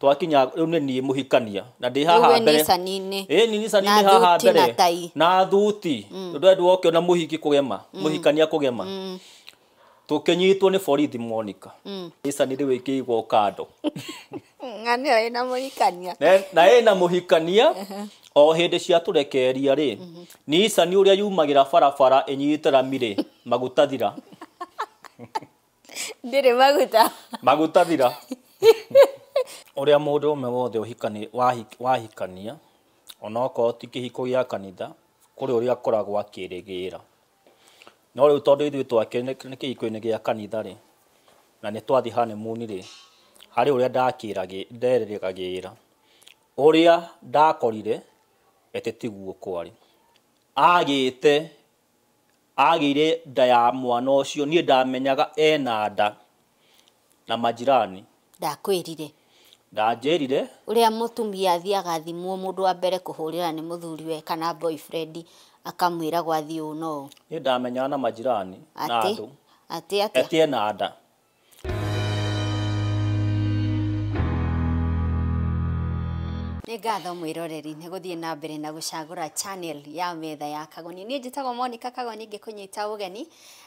Twakinya rĩu nĩ niĩ mũhikania na ndĩ haha Rĩu wĩ mbere. Nissan-inĩ. Ĩ ni Nissan-inĩ Na haha thuti na mbere. tai. Na thuti. Ndũrenda ũkĩona mũhiki kũgema, mũhikania kũgema. Tũkĩnyitwo nĩ borithi, Monica. Nissan rĩu ĩkĩigwo kando. Ng'anĩo ĩna mũhikania. Na ĩna mũhikania o hĩndĩ ciatũrekeria rĩ, Nissan ũrĩa yumagĩra barabara ĩnyite rami rĩ, maguta thira. Ndĩrĩ maguta. Maguta thira. Ũrĩa mũndũrũme wothe wahikania, onokorwo ti kĩhiko gĩa kanitha, kũrĩ ũrĩa akoragwo akĩrĩgĩra. No rĩu tondũ ithuĩ twake nĩ kĩhiko-inĩ gĩa kanitha rĩ, na nĩ twathiĩ honeymoon rĩ, harĩ ũrĩa nderĩgagĩrĩra. Ũrĩa ndakorire ĩtĩ tiguo kwarĩ. Agĩire nda ya mwana ũcio, niĩ ndamenyaga ena nda na majirani. Ndakwĩrire. Ndanjĩrire. Ũrĩa mũtumia athiaga athimwo, mũndũ wa mbere kũhũrĩra nĩ mũthuriwe kana boyfriend, akamwĩra gwathiĩ ũũ no ũũ. Niĩ ndamenyaga na majirani na Atĩ andũ. Atĩ atĩa? Atĩ ena nda. Nĩ ngatho mwĩroreri nĩ gũthiĩ na mbere na gũcagũra channel ya Metha ya Kagoni. Niĩ njĩtagwo Monica Kagoni ngĩkũnyita ũgeni,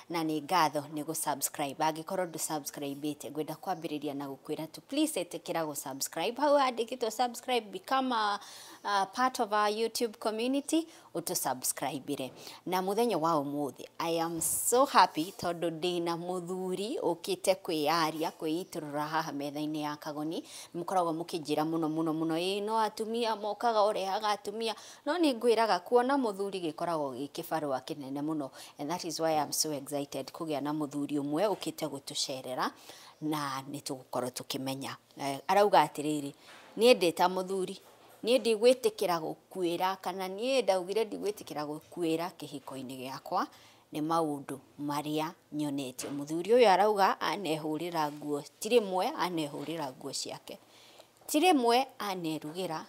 na nĩ ngatho nĩ gũ-subscribe. Angĩkorwo ndũ subscribe-ĩte, ngwenda kwambĩrĩria na gũkwĩra tu please ĩtĩkĩra gũ-subscribe. Hau handĩkĩtwo subscribe, become a part of our YouTube community, ũtũ subscribe-ire. Na mũthenya wa ũmũthĩ, I am so happy tondũ ndĩna mũthuri ũkĩte kwĩyaria, kwĩitũrũra haha metha-inĩ ya Kagoni. Mũkoragwo mũkĩnjĩra mũno mũno mũno, ĩĩ no atumia mokaga, ũrehaga atumia, no nĩ ngwĩraga kuona mũthuri gĩkoragwo gĩ kĩbarũa kĩnene mũno, and that is why I'm so excited kũgĩa na mũthuri ũmwe ũkĩte gũtũcerera, na nĩ tũgũkorwo tũkĩmenya. Arauga atĩrĩrĩ, niĩ ndĩ ta mũthuri, niĩ ndigwĩtĩkĩra gũkuĩra, kana niĩ ndaugire ndigwĩtĩkĩra gũkuĩra kĩhiko-inĩ gĩakwa nĩ maũndũ marĩa nyonetio. Mũthuri ũyũ arauga anehũrĩra nguo, ti rĩmwe anehũrĩra nguo ciake, ti rĩmwe anerugĩra,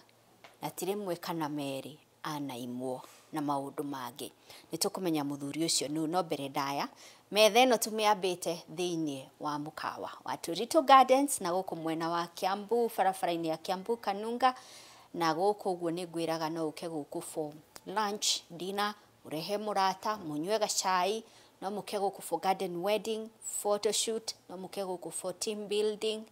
na ti rĩmwe kana merĩ anaimwo na maũndũ mangĩ. Nĩ tũkũmenya mũthuri ũcio nũ, no mbere ndaya metha ĩno tũmĩambĩte thĩinĩ wa mũkawa wa Turitu Gardens, na gũkũ mwena wa Kiambu, barabara-inĩ ya Kiambu Kanunga, na gũkũ ũguo nĩ ngwĩraga no ũke gũkũ for lunch, dinner, ũrehe mũrata, mũnyue gacai, no mũke gũkũ for garden wedding, photo shoot, no mũke gũkũ for team building,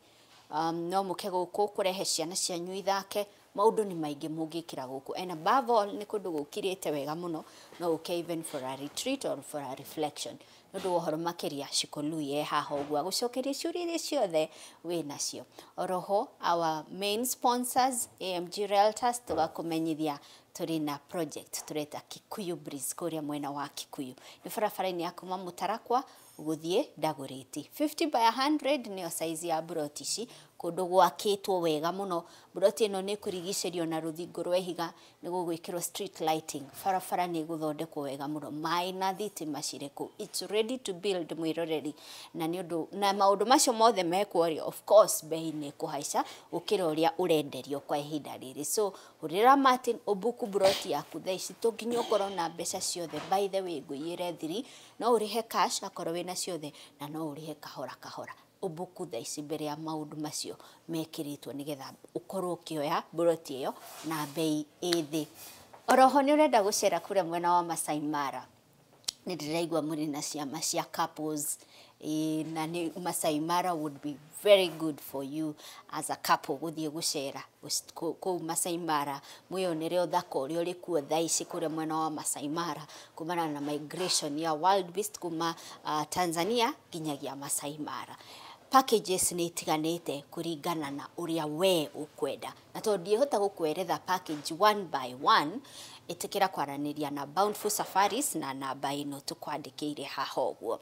no mũke gũkũ kũrehe ciana cianyu ithake. Maũndũ nĩ maingĩ mũngĩkĩra gũkũ, and above all nĩ kũndũ gũkirĩte wega mũno, no ũke even for a retreat or for a reflection. Nĩ ũndũ wa ũhoro makĩria, Shikolui e haha ũguo agũcokeria ciũria iria ciothe wĩ nacio. Oroho our main sponsors AMG Realtors, tũgakũmenyithia tũrĩ na project tũreta Kikuyu Breeze kũrĩa mwena wa Kikuyu, nĩ barabara-inĩ ya kuma Mũtarakwa gũthiĩ Dagoretti. 50 by 100 nĩyo size ya buroti ici, kũndũ gwakĩtwo wega mũno. Buroti ĩno nĩ ĩkũrigicĩrio na rũthingo rwa ihiga, nĩ gũgwĩkĩrwo street lighting, barabara nĩ ĩgũthondekwo wega mũno, maĩ na thitima cirĩ kũu. It's ready to build, mwĩroreri, na nĩ ũndũ na maũndũ macio mothe mekwo rĩ, of course bei nĩ ĩkũhaica gũkĩra ũrĩa ũrenderio kwa ihinda rĩrĩ. So hũrĩra Martin ũbuku buroti yaku thaa ici, to nginya ũkorwo na mbeca ciothe. By the way, ngũiyĩre thiri, no ũrĩhe cash akorwo wĩna ciothe, na no ũrĩhe kahora kahora. Ũbuku thaa ici mbere ya maũndũ macio mekĩrĩtwo, nĩgetha ũkorwo ũkĩoya buroti ĩyo na bei ĩ thĩ. Oroho nĩ ũrenda gũcera kũrĩa mwena wa Masai Mara, nĩ ndĩraigua mũrĩ na ciama cia couples, na nĩ Masai Mara would be very good for you as a couple gũthiĩ gũcera kũu Masai Mara, mwĩyonere ũthaka ũrĩa ũrĩ kuo thaa ici kũrĩa mwena wa Masai Mara, kumana na migration ya wild beast kuma Tanzania nginyagia Masai Mara. Packages nĩ itiganĩte kũringana na ũrĩa we ũkwenda, na tondũ ndiĩhota gũkweretha package one by one, ĩtĩkĩra kwaranĩria na Bountiful Safaris na namba ĩno tũkwandĩkĩire haha ũguo.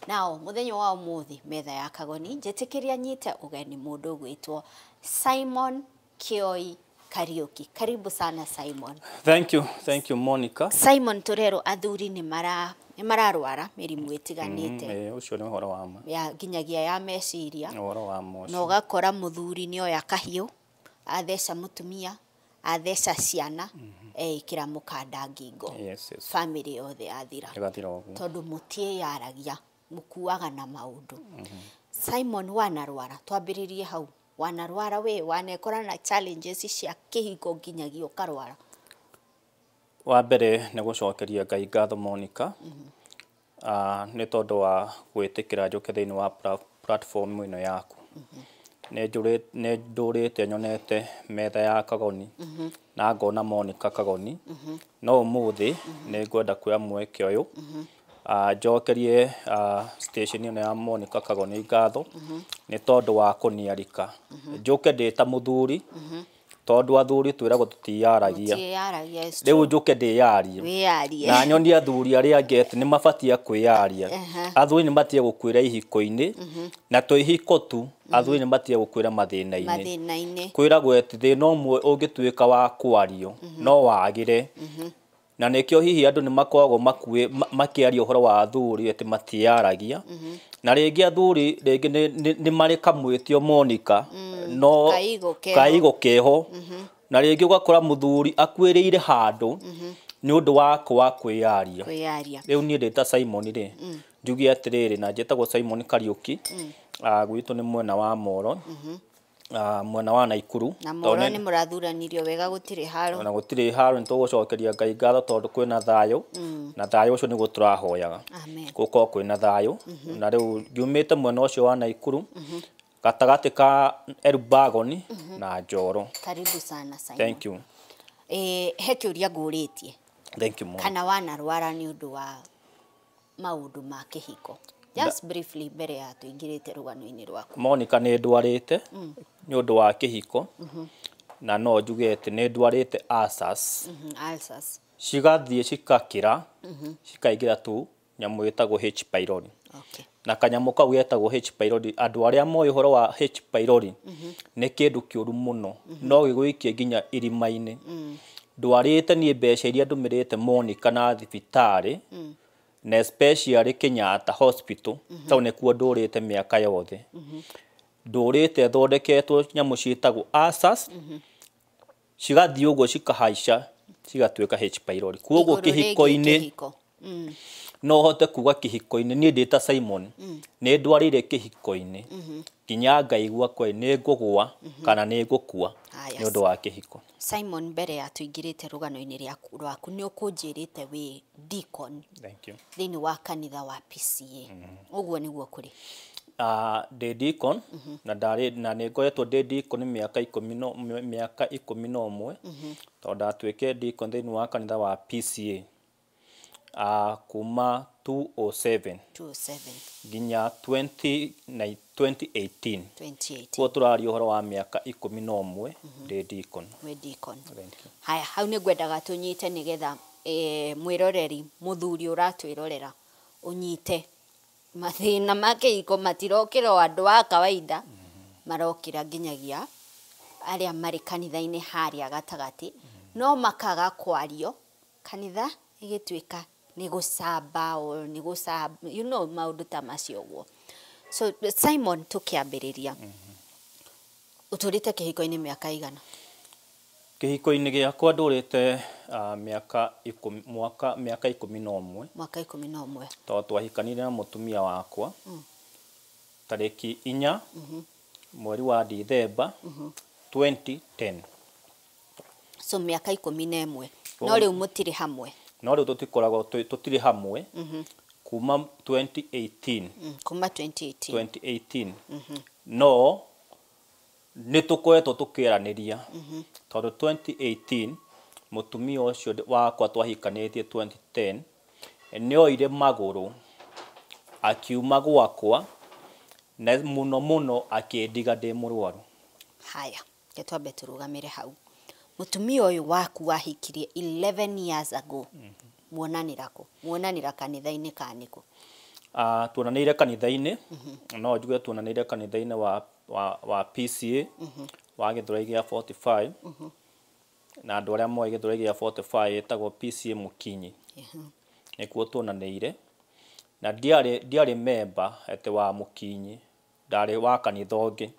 Nao mũthenya wa ũmũthĩ metha ya Kagoni, njĩtĩkĩria nyite ũgeni mũndũ ũgwĩtwo Simon Kioi Kariuki. Karibu sana, Simon. Thank you, thank you, Monica. Simon, tũrerwo athuri nĩ mararwara mĩrimũ ĩtiganĩte. Ũcio nĩ ũhoro wa ma. Ya nginyagia ya meciria. Nĩ ũhoro wa ma ũcio. Na ũgakora mũthuri nĩ oya kahiũ, atheca mũtumia, atheca ciana, eĩkĩra mũkanda ngingo. Yes. Family yothe yathira. Ĩgathira ũguo. Tondũ mũtiĩyaragia, mũkuaga na maũndũ. Simon, wanarwara? Twambĩrĩrie hau. Wanarwara we, wanekora na challenges cia kĩhiko nginyagia ũkarwara? Wa mbere nĩ gũcokeria Ngai ngatho, Monica, nĩ tondũ wa gwĩtĩkĩra njũke thĩinĩ wa platform ĩno yaku. Nĩ ndũrĩte nyonete metha ya Kagoni na ngona Monica Kagoni, no ũmũthĩ nĩ ngwenda kuoya mweke ũyũ njokerie station ĩno ya Monica Kagoni ngatho nĩ tondũ wa kũniarika njũke ndĩ ta mũthuri, tondũ athuri twĩragwo tũtiyaragia. Mũtiyaragia, is Rĩu true. njũke ndĩyarie Wĩyarie. na nyonie athuri arĩa angĩ atĩ nĩ mabatie kwĩyaria. Athuri nĩ matige gũkuĩra ihiko-inĩ, na to ihiko tu, athuri nĩ matige gũkuĩra mathĩna-inĩ. Mathĩna-inĩ. Kwĩragwo atĩ thĩna ũmwe ũngĩtuĩka wa kwario no wagĩre, na nĩkĩo hihi andũ nĩ makoragwo makĩaria ũhoro wa athuri atĩ matiyaragia, na rĩngĩ athuri rĩngĩ nĩ marĩ kamwĩtio, Monica, no Kaigo keho. Kaigo keho, na rĩngĩ ũgakora mũthuri akuĩrĩire handũ nĩ ũndũ wa kwaga kwĩyaria. Kwĩyaria. Rĩu niĩ ndĩ ta Simon rĩ, njuge atĩrĩrĩ, na njĩtagwo Simon Kariũki. Gwitũ nĩ mwena wa Moro, mwena wa Naikuru. Na Tondũ Moro nĩ mũrathuranirio wega, gũtirĩ haro. Ona gũtirĩ haro, nĩ tũgũcokeria Ngai ngatho tondũ kwĩna thayũ, na thayũ ũcio nĩguo tũrahoyaga. Amen. Gũkorwo kwĩna thayũ. Na rĩu ngiumĩte mwena ũcio wa Naikuru, gatagatĩ ka Elbagon na Njoro. Karibu sana, Simon. Thank you. He kĩũria ngũrĩtie. Thank you, Monica. Kana wanarwara nĩ ũndũ wa maũndũ ma kĩhiko? Just briefly, mbere ya tũingĩrĩte rũgano-inĩ rwaku. Monica, nĩ ndwarĩte nĩ ũndũ wa kĩhiko, na no njuge atĩ nĩ ndwarĩte ulcers. Ulcers. Cigathiĩ cikakĩra, cikaingĩra tu nyamũ ĩtagwo H pylori. Na kanyamũ kau getagwo H pylori, andũ arĩa moĩ ũhoro wa H pylori, nĩ kĩndũ kĩũru mũno, no gĩgũikie nginya irima-inĩ. Ndwarĩte niĩ mbeca iria ndũmĩrĩte, Monica, na thibitarĩ, na especially Kenyatta Hospital, tondũ nĩkuo ndũrĩte mĩaka yothe. Ndũrĩte thondeketwo nyamũ ciĩtagwo ulcers, cigathiĩ ũguo cikahaica, cigatuĩka H pylori. Koguo Igũrũ rĩgiĩ kĩhiko-inĩ, kĩhiko. No hote kuga kĩhiko-inĩ niĩ ndĩ ta Simon nĩ ndwarĩire kĩhiko-inĩ nginya ngaigua kweli nĩ ngũgũa kana nĩ ngũkua Haya. nĩ ũndũ wa kĩhiko. Simon, mbere ya tũingĩrĩte rũgano-inĩ rwaku, nĩ ũkũnjĩrĩte wĩ deacon Thank you. thĩinĩ wa kanitha wa PCA. Ũguo nĩguo kũrĩ? Ndĩ deacon, na ndarĩ na nĩ ngoretwo ndĩ deacon mĩaka 11, tondũ ndatuĩkire deacon thĩinĩ wa kanitha wa PCA kuma 207 207. nginya 20 na 2018. 2018. Kuo tũraria ũhoro wa mĩaka 11 ndĩ deacon. Wĩ deacon. Thank you. Haya, hau nĩ ngwendaga tũnyite nĩgetha mwĩroreri, mũthuri ũratwĩrorera, ũnyite mathĩna ma kĩhiko matirokĩra o andũ a kawaida, marokĩra nginyagia arĩa marĩ kanitha-inĩ harĩa gatagatĩ, no makaga kwario, kanitha ĩgĩtuĩka nĩ gũcamba o nĩ gũcamba, maũndũ ta macio ũguo. So Simon, tũkĩambĩrĩria, ũtũrĩte kĩhiko-inĩ mĩaka igana? Kĩhiko-inĩ gĩakwa ndũrĩte mĩaka ikũmi, mwaka mĩaka 11. Mwaka 11. Tondũ twahikanire na mũtumia wakwa tarĩki 4 mweri wa Dithemba 2010. So mĩaka 11, no rĩu mũtirĩ hamwe? No rĩu tũtikoragwo tũtirĩ hamwe kuma 2018. Kuma 2018. 2018, no nĩ tũkoretwo tũkĩaranĩria, tondũ 2018 mũtumia ũcio wakwa twahikanĩtie 2010 nĩ oire magũrũ akiuma gwakwa, na mũno mũno akĩndiga ndĩ mũrwaru. Haya, ke twambe tũrũgamĩre hau. Mũtumia ũyũ waku wahikirie 11 years ago, muonanĩra kũ? Muonanĩra kanitha-inĩ kana nĩkũ? Tuonanĩire kanitha-inĩ, no njuge tuonanĩire kanitha-inĩ wa PCA wa Gĩthũrai gĩa 45, na andũ arĩa moĩ Gĩthũrai gĩa 45 ĩtagwo PCA Mũkinyi. Nĩkuo tuonanĩire, na ndiarĩ member atĩ wa Mũkinyi, ndarĩ wa kanitha ũngĩ,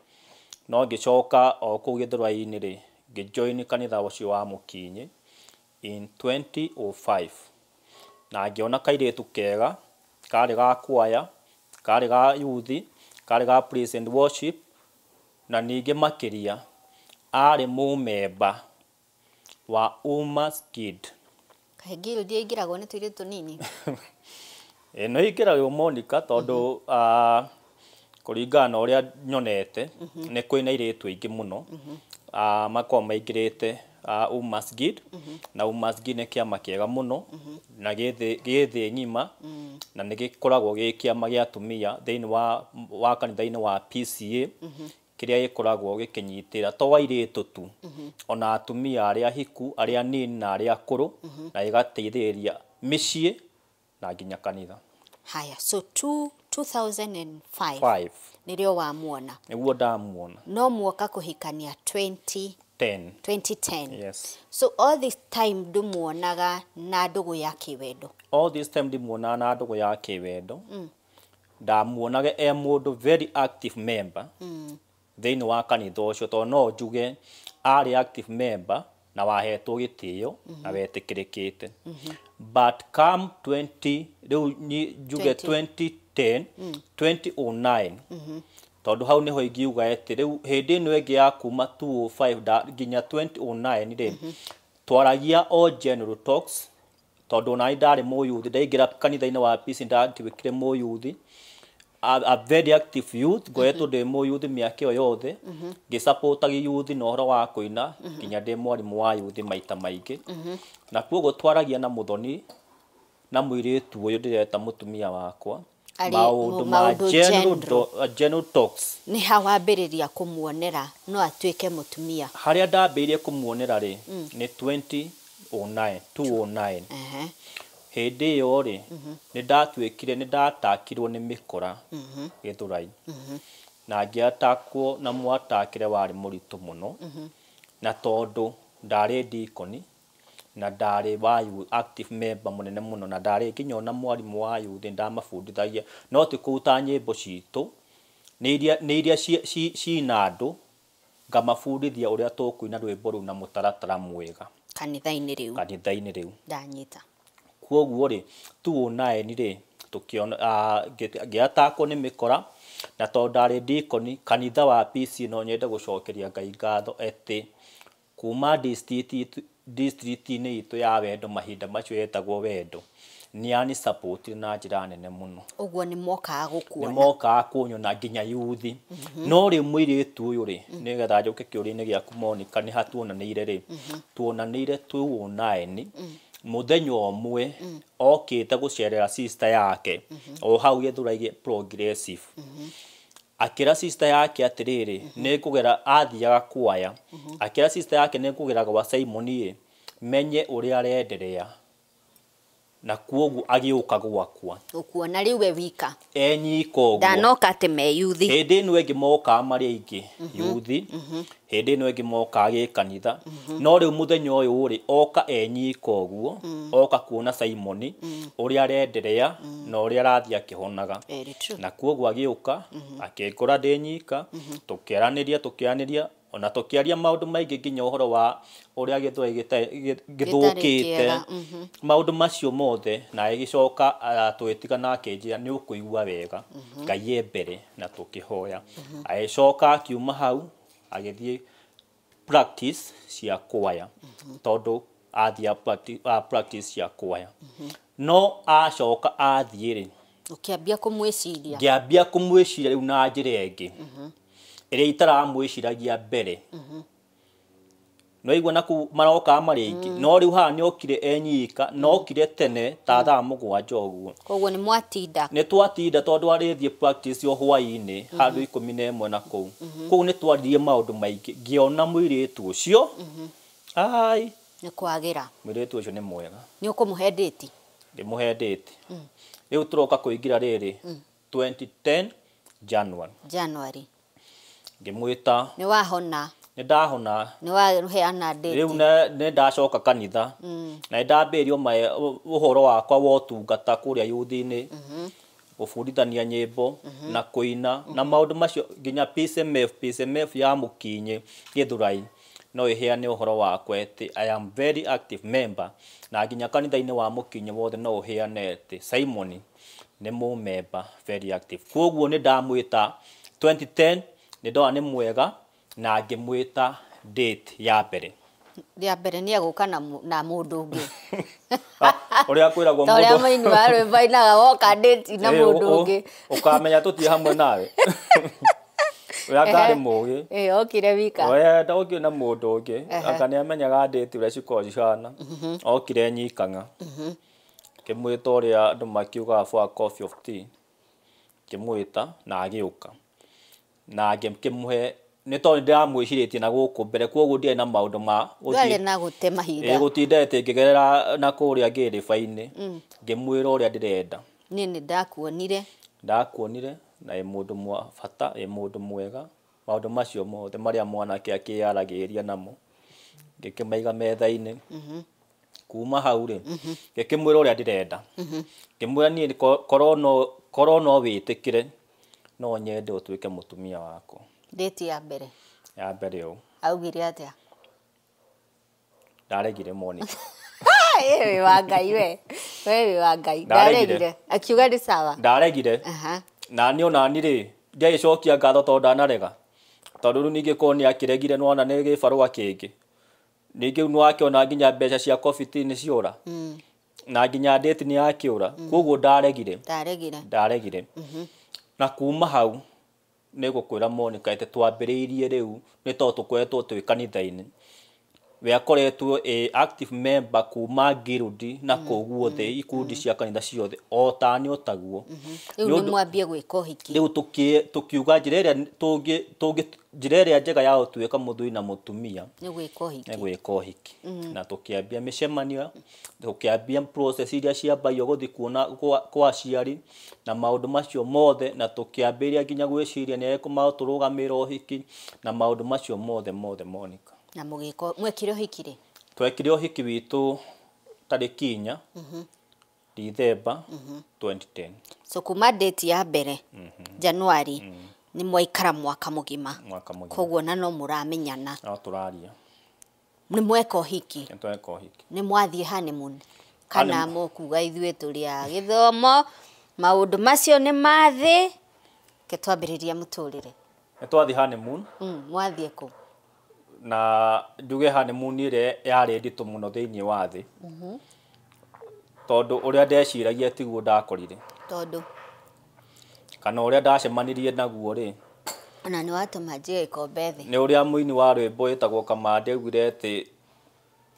no ngĩcoka o kũu Gĩthũrai-inĩ rĩ, ngĩjoin kanitha ũcio wa Mũkinyi in 2005, na ngĩona kairĩtu kega karĩ ga kwaya, karĩ ga youth, karĩ ga praise and worship. Na ningĩ makĩria arĩ mũmemba wa Umas Guild. Kaĩ guild ĩingĩragwo nĩ tũirĩtu tũnini? Ĩ no ĩingĩragwo, Monica, tondũ kũringana na ũrĩa nyonete, nĩ kwĩ na airĩtu aingĩ mũno makoragwo maingĩrĩte Umas Guild. Na Umas Guild nĩ kĩama kĩega mũno na gĩ thĩ ng'ima, na nĩ gĩkoragwo gĩ kĩama gĩa atumia thĩinĩ wa kanitha-inĩ wa PCA, kĩrĩa gĩkoragwo gĩkĩnyitĩra to airĩtu tu, ona atumia arĩa ahiku, arĩa anini na arĩa akũrũ, na gĩgateithĩrĩria mĩciĩ na nginya kanitha. Haya, so 2005 5. Nĩrĩo wamuona? Nĩguo ndamuona. No muoka kũhikania 20 10. 2010? Yes. So all this time ndũmuonaga na ndũgũ ya kĩwendo? All this time ndimuonaga na ndũgũ ya kĩwendo. Ndamuonaga e mũndũ very active member thĩinĩ wa kanitha ũcio, tondũ no njuge arĩ active member na wahetwo gĩtĩo na wetĩkĩrĩkĩte. But come 20 rĩu njuge 2010, 2009, tondũ hau nĩho ingiuga atĩ rĩu hĩndĩ ĩno ĩngĩ ya kuma 205 nginya 2009 rĩ, twaragia o general talks, tondũ onani ndarĩ mũyuthi. Ndaingĩra kanitha-inĩ wa PC ndatuĩkire mũyuthi, a very active youth. Ngoretwo ndĩ mũyuthi mĩaka ĩyo yothe, ngĩsupportaga youth na ũhoro wa kũina, nginya ndĩ mwarimũ wa youth maita maingĩ. Na koguo twaragia na mũthoni na mũirĩtu ũyũ ndĩreta mũtumia wakwa Arĩ maũndũ ma maũndũ general, general. General talks. Nĩ ha wambĩrĩria kũmuonera no atuĩke mũtumia? Harĩa ndambĩrĩirie kũmuonera rĩ, nĩ 2009, 209. Hĩndĩ ĩyo rĩ, nĩ ndatuĩkire nĩ ndatakirwo nĩ mĩkora Gĩthũrai, na ngĩatakwo na mwatakĩre warĩ mũritũ mũno. Na tondũ ndarĩ ndikoni na ndarĩ wa youth, active member mũnene mũno, na ndarĩ nginya ona mwarimũ wa youth, ndamabundithagia, no ti kũruta nyĩmbo citũ, nĩ iria cina andũ, ngamabundithia ũrĩa tũkũina rwĩmbo rũu na mũtaratara mwega. Kanitha-inĩ rĩu? Kanitha-inĩ rĩu. Ndanyita. Koguo rĩ, 209 rĩ, tũkĩona ngĩatakwo nĩ mĩkora. Na tondũ ndarĩ ndikoni kanitha wa PC, no nyende gũcokeria Ngai ngatho atĩ kuma district-inĩ itũ ya Wendo, mahinda macio yetagwo Wendo, nĩ ani support na njĩra nene mũno. Ũguo nĩ mokaga Nĩ gũkuona? Mokaga kũnyona, nginya yuthi. No rĩu mũirĩtu ũyũ rĩ, nĩgetha njũke kĩũria-inĩ gĩaku, Monica, nĩ ha tuonanĩire rĩ, tuonanĩire 209 mũthenya ũmwe okĩte gũcerera sister yake o hau Gĩthũrai Progressive. Akĩra sister yake atĩrĩrĩ, nĩ ngũgera, athiaga kwaya, akĩra sister yake, nĩ ngũgera gwa Simon ĩ menye ũrĩa arenderea. Na kuoguo agĩũka gwakwa. Ũkuona rĩu we wika? Enyika ũguo. Ndanoka atĩ me yuthi? Hĩndĩ ĩno ĩngĩ mokaga marĩ aingĩ yuthi, hĩndĩ ĩno ĩngĩ mokaga gĩkanitha. No rĩu mũthenya ũyũ rĩ, oka enyika ũguo, oka kuona Simon ũrĩa arenderea na ũrĩa arathiĩ akĩhonaga. Very true. Na kuoguo agĩũka akĩngora ndĩ nyika, tũkĩaranĩria, tũkĩaranĩria, ona tũkĩaria maũndũ maingĩ, nginya ũhoro wa ũrĩa Gĩthweri gĩthũkĩte, kĩega, maũndũ macio mothe. Na ĩgĩcoka tũgĩtigana, akĩnjĩra nĩ ũkũigua wega, Ngai e mbere, na tũkĩhoya. Agĩcoka akiuma hau agĩthiĩ practice cia kwaya, tondũ athiaga practice cia kwaya. No acoka athiĩ rĩ, Ũkĩambia kũmwĩciria? Ngĩambia kũmwĩciria rĩu na njĩra ĩngĩ ĩrĩa itaramwĩciragia mbere. No igua naku marokaga marĩ aingĩ, no rĩu haha nĩ okire enyika, na okire tene ta thaa 7 ũguo. Koguo nĩ mwatinda? Nĩ twatinda, tondũ arĩthiĩ practice o hwaĩ-inĩ handũ 11 na kũu. Kũu nĩ twaririe maũndũ maingĩ, ngĩona mũirĩtu ũcio ai Nĩ kwagĩra. Mũirĩtu ũcio nĩ mwega. Nĩ ũkũmũhe ndĩti? Ndĩmũhe ndĩti. Rĩu tũroka kũingĩra rĩrĩ 2010 January. January. Ngĩmwĩta. Nĩ wahona? Nĩ ndahona. Nĩ waheana Rĩu ndĩti? Nĩ ndacoka kanitha na nĩ ndambĩrĩrio ũhoro wakwa wa ũtungata kũrĩa yuthi-inĩ, gũbundithania nyĩmbo na kũina na maũndũ macio, nginya PCMF, PCMF ya Mũkinyĩ Gĩthũrai no ĩheane ũhoro wakwa atĩ I am very active member, na nginya kanitha-inĩ wa Mũkinyĩ wothe no ũheane atĩ Simon nĩ mũmemba very active. Koguo nĩ ndamwĩta 2010 Nĩ ndona nĩ mwega na ngĩmwĩta date ya mbere. Ya mbere nĩ egũka na mũndũ ũngĩ. Ũrĩa kwĩragwo Ta ũrĩa mũini wa rwĩmbo ainaga woka date na mũndũ ũngĩ. Ũkamenya tũtirĩ hamwe nawe. Ũrĩa ngarĩ mũgĩ. Okire wika. We ndokire na mũndũ ũngĩ. Anga nĩ amenyaga date ũrĩa cikoragwo cihana. Okire nyikang'a. Ngĩmwĩta ũrĩa andũ makiugaga for a coffee of tea. Ngĩmwĩta na agĩũka. Na ngĩmũhe nĩ tondũ ndĩramwĩcirĩtie na gũkũ mbere koguo ndiarĩ na maũndũ ma Ndwarĩ na gũte mahinda. Gũtinda atĩ ngĩgerera na kũrĩa ngĩrĩba-inĩ. Ngĩmwĩra ũrĩa ndĩrenda. Niĩ nĩ ndakuonire. Ndakuonire na ĩ mũndũ mwa bata, ĩ mũndũ mwega. Maũndũ macio mothe marĩa mwanake akĩyaragĩrĩria namo. Ngĩkĩmaiga metha-inĩ. Kuma hau rĩ, ngĩkĩmwĩra ũrĩa ndĩrenda. Ngĩmwĩra niĩ korwo no wĩtĩkĩre no nyende ũtuĩke mũtumia wakwa. Date ya mbere. Ya mbere ũũ. Augire atĩa? Ndaregire Monica. Wĩ wa Ngai we. We wĩ wa Ngai. Ndaregire. Akiuga nĩ sawa. Ndaregire. Na niĩ onani rĩ, ndiagĩcokia ngatho tondũ ndanarega. Tondũ rĩu ningĩ korwo nĩ akĩregire nĩwona nĩ gĩbarũa kĩngĩ. Ningĩ rĩu nĩwakĩona nginya mbeca cia coffee tea nĩ ciora. Na nginya date nĩ yakĩũra. Koguo ndaregire. Ndaregire. Ndaregire. Na kuma hau nĩ ngũkwĩra Monica atĩ twambĩrĩirie rĩu nĩ tondũ tũkoretwo twĩ kanitha-inĩ. We akoretwo ĩ active member kuma guild na kũu guothe ikundi cia kanitha ciothe o tani o taguo. Rĩu nĩ mwambie gwĩka ũhiki. Rĩu tũkiuga njĩra ĩrĩa njĩra ĩrĩa njega ya gũtuĩka mũthuri na mũtumia nĩ gwĩka ũhiki. Nĩ gwĩka ũhiki. Na tũkĩambia mĩcemanio, tũkĩambia process iria ciambagio gũthiĩ kuona kwa aciari na maũndũ macio mothe, na tũkĩambĩrĩria nginya gwĩciria nĩ arĩkũ magũtũrũgamĩrĩra ũhiki na maũndũ macio mothe mothe Monica. Na mũgĩka mwekire ũhiki rĩ? Twekire ũhiki witũ tarĩki 4 Dithemba 2010. So kuma date ya mbere January nĩ mwaikara mwaka mũgima. Mwaka mũgima. Koguo na no mũramenyana. No tũraria. Nĩ mweka ũhiki. Nĩ tweka ũhiki. Nĩ mwathiĩ honeymoon. Kana mũkuga ithuĩ tũrĩ a gĩthomo, maũndũ macio nĩ mathĩ, ke twambĩrĩria mũtũrĩre. Nĩ twathiĩ honeymoon. Mwathiĩ kũ? Na njuge honeymoon ĩrĩa yarĩ nditũ mũno thĩinĩ wa thĩ. Tondũ ũrĩa ndeciragia tiguo ndakorire. Tondũ? Kana ũrĩa ndacemanirie naguo rĩ. Ona nĩ watũma njige gĩkombe thĩ. Nĩ ũrĩa mũini wa rwĩmbo wĩtagwo Kamande augire atĩ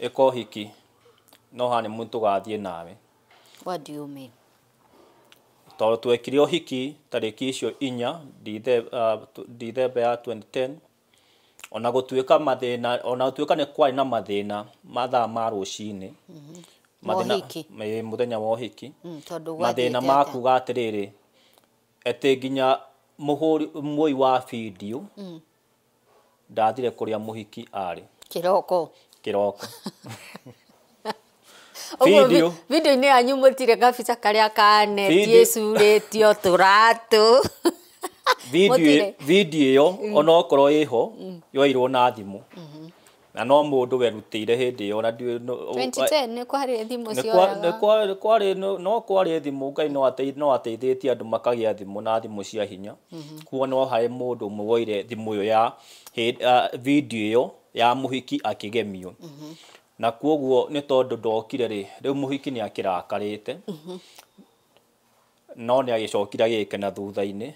ĩka ũhiki no honeymoon tũgathiĩ nawe. What do you mean? Tondũ twekire ũhiki tarĩki icio 4 Dithemba ya 2010. Ona gũtuĩka mathĩna, ona gũtuĩka nĩ kwarĩ na mathĩna mathaa ma rũcinĩ. Mohiki. Mũthenya wa ũhiki. Tondũ mathĩna gwathiĩte ma atĩa? kuga atĩrĩrĩ, atĩ nginya mũhũri muoi wa video ndathire kũrĩa mũhiki arĩ. Kĩroko. Kĩroko. Ũguo Video. video-inĩ yanyu mũtirĩ kabica karĩa ka neti Video. ĩcurĩtio tũratũ. Mũtirĩ. Video ĩyo onokorwo ĩho yoirwo na thimũ. Na no mũndũ werutĩire hĩndĩ ĩyo na ndiũĩ 2010 nĩ kwarĩ thimũ cioyaga. no kwarĩ thimũ, Ngai no ateithĩtie andũ makagĩa thimũ na thimũ cia hinya. Kuo no harĩ mũndũ ũmwe woire thimũ ĩyo ya video ĩyo ya mũhiki akĩgemio. Na koguo nĩ tondũ ndokire rĩ, rĩu mũhiki nĩ akĩrakarĩte. No nĩ agĩcokire agĩkena thutha-inĩ.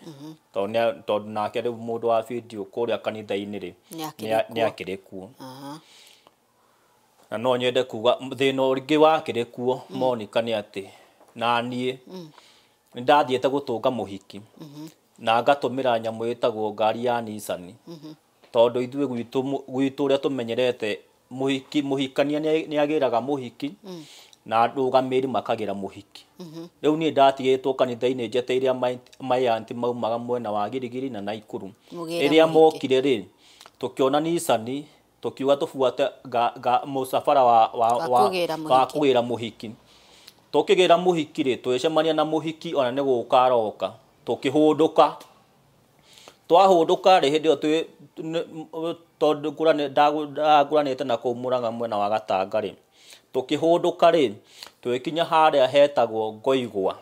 Tondũ nake rĩu mũndũ wa video kũrĩa kanitha-inĩ rĩ, Nĩ akĩrĩ nĩ akĩrĩ kuo. Na no nyende kuga thĩna ũngĩ wakĩrĩ kuo Monica nĩ atĩ na niĩ nĩ ndathiĩte gũtũnga mũhiki na ngatũmĩra nyamũ ĩtagwo ngari ya Nissan. Tondũ ithuĩ gwitũ ũrĩa tũmenyerete mũhiki, mũhikania nĩ agĩraga mũhiki na arũgamĩrĩri makagĩra mũhiki. Rĩu niĩ ndatigĩtwo kanitha-inĩ njeteire my auntie maumaga mwena wa Girigiri na Naikuru. Mũgĩre Rĩrĩa mũhiki. mokire rĩ, tũkĩona Nissan, tũkiuga tũbuate mũcabara Wa kũgĩra wa mũhiki. kũgĩra mũhiki. Tũkĩgĩra mũhiki rĩ, tũgĩcemania na mũhiki ona nĩ gũka aroka. Tũkĩhũndũka. Twahũndũka rĩ, hĩndĩ ĩyo tondũ ndagũranĩte na kũu Mũrang'a mwena wa Gatanga rĩ, tũkĩhũndũka rĩ, tũgĩkinya harĩa hetagwo Ngoigwa.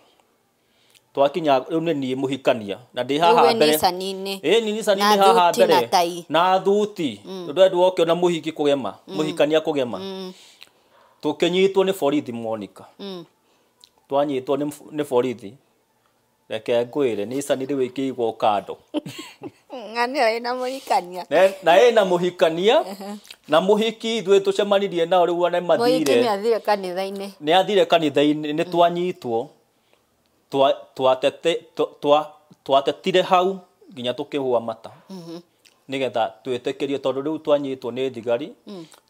Twakinya rĩu nĩ niĩ mũhikania na ndĩ haha Rĩu mbere. Nissan-inĩ. Ĩĩ ni Nissan-inĩ Na haha thuti na mbere. tai. Na thuti. Ndwendwo ũkĩona mũhiki kũgema, mũhikania kũgema. Tũkĩnyitwo nĩ borithi Monica. Twanyitwo nĩ borithi. Reke ngwĩre Nissan rĩu ĩkĩigwo kando. Ng'ania ĩna mũhikania. Na ĩna mũhikania na mũhiki ithuĩ tũcemanirie nao rĩu ona Mũhiki mathire. nĩ athire kanitha-inĩ. Nĩ athire kanitha-inĩ nĩ twanyitwo. Twatetire hau nginya tũkĩhũa mata. Nĩgetha twĩtĩkĩrio tondũ rĩu twanyitwo nĩ thigari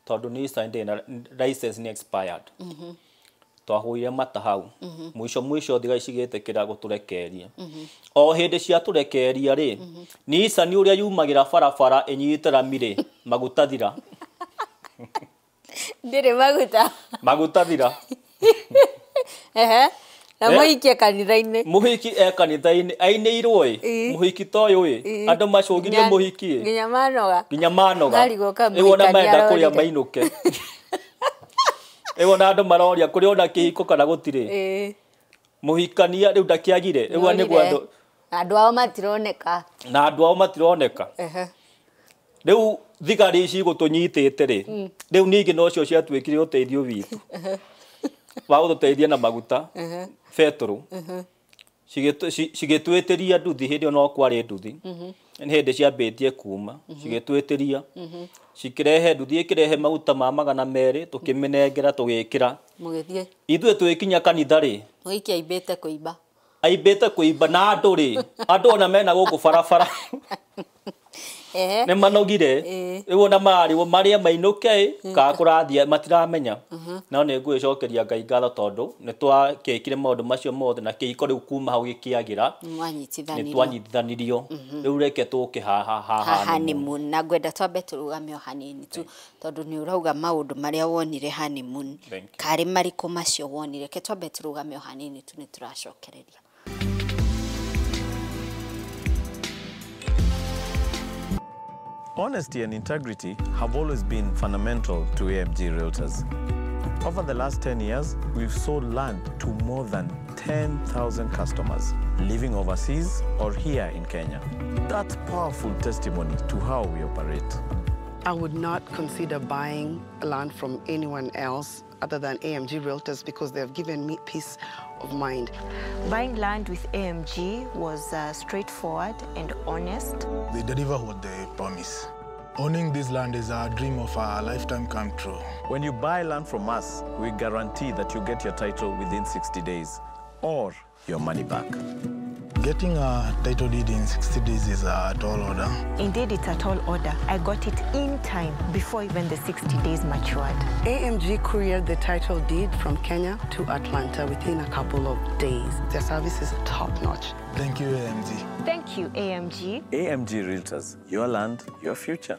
tondũ Nissan ndĩrĩ na license nĩ expired. Twahũire mata hau. Mũico mũico thigari cigĩtĩkĩra gũtũrekereria. O hĩndĩ ciatũrekereria rĩ, Nissan ũrĩa yumagĩra barabara ĩnyite rami rĩ, maguta thira. Ndĩrĩ maguta. Maguta thira. Ehe. Na mũhiki e kanitha-inĩ. Mũhiki e kanitha-inĩ ainĩirwo ĩ, mũhiki ta ũyũ ĩ, andũ macũngirie mũhiki ĩ. Nginya manoga. Nginya manoga. Marigwo ka Rĩu ona mũhikania marenda kũrĩa arorire. mainũke. Rĩu ona andũ maroria kũrĩ ona kĩhiko kana gũtirĩ. Mũhikania rĩu ndakĩagire. Rĩu nĩguo andũ Andũ ao matironeka. Na andũ ao matironeka. Rĩu thigari ici igũtũnyitĩte rĩ, rĩu ningĩ nocio ciatuĩkire ũteithio witũ. Wa gũtũteithia na maguta, betũrũ. Cigĩtwĩtĩria nduthi hĩndĩ ĩyo no kwarĩ nduthi. Nĩ hĩndĩ ciambĩtie kuma, cigĩtwĩtĩria. Cikĩrehe nduthi ĩkĩrehe maguta ma 200 tũkĩmĩnengera tũgĩkĩra. Mũgĩthiĩ. Ithuĩ twĩkinya kanitha rĩ. Mũhiki aimbĩte kũimba. Aimbĩte kũimba na andũ rĩ, andũ ona mena gũkũ barabara. Nĩ manogire. Rĩu ona mararigwo marĩe mainũke ĩ, kana kũrathiĩ matiramenya. No nĩ ngwĩcokeria Ngai ngatho tondũ nĩ twakĩkire maũndũ macio mothe na kĩhiko rĩu kuma hau gĩkĩagĩra. Mwanyitithanirio. Nĩ twanyitithanirio. Rĩu reke tũke haha haha honeymoon. Na ngwenda twambe tũrũgame o hanini tu tondũ nĩ ũrauga maũndũ marĩa wonire honeymoon. Karĩ marĩkũ macio wonire? Reke twambe tũrũgame o hanini tu nĩ tũracokereria. Honesty and integrity have always been fundamental to AMG Realtors. Over the last 10 years, we've sold land to more than 10,000 customers living overseas or here in Kenya. That's powerful testimony to how we operate. I would not consider buying land from anyone else other than AMG Realtors because they have given me peace of mind. Buying land with AMG was straightforward and honest. They deliver what they promise. Owning this land is a dream of a lifetime come true. When you buy land from us, we guarantee that you get your title within 60 days or your money back. Getting a title deed in 60 days is a tall order. Indeed, it's a tall order. I got it in time before even the 60 days matured. AMG couriered the title deed from Kenya to Atlanta within a couple of days. Their service is top-notch. Thank you, AMG. Thank you, AMG. AMG Realtors, your land, your future.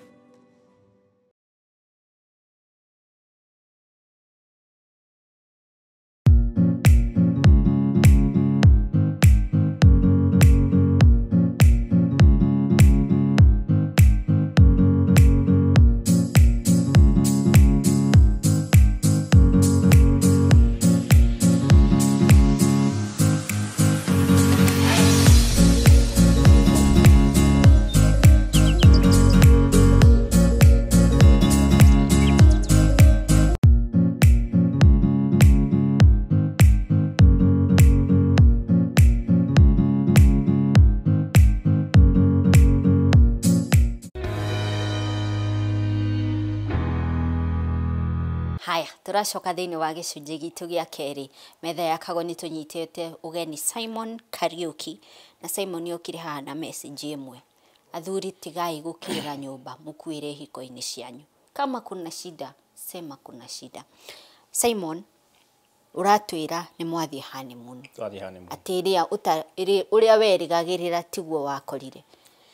Haya, tũracoka thĩinĩ wa gĩcunjĩ gitũ gĩa kerĩ. Metha ya Kagoni tũnyitĩte ũgeni Simon Kariuki. Na Simon okire haha na message ĩmwe. Athuri tigai gũkirĩra nyũmba mũkuĩre hiko-inĩ cianyu. Kama kuna shida, sema kuna shida. Simon, ũratwĩra nĩ mwathiĩ honeymoon. Twathiĩ honeymoon. Atĩ ĩrĩa ũrĩa werĩgagĩrĩra tiguo wakorire.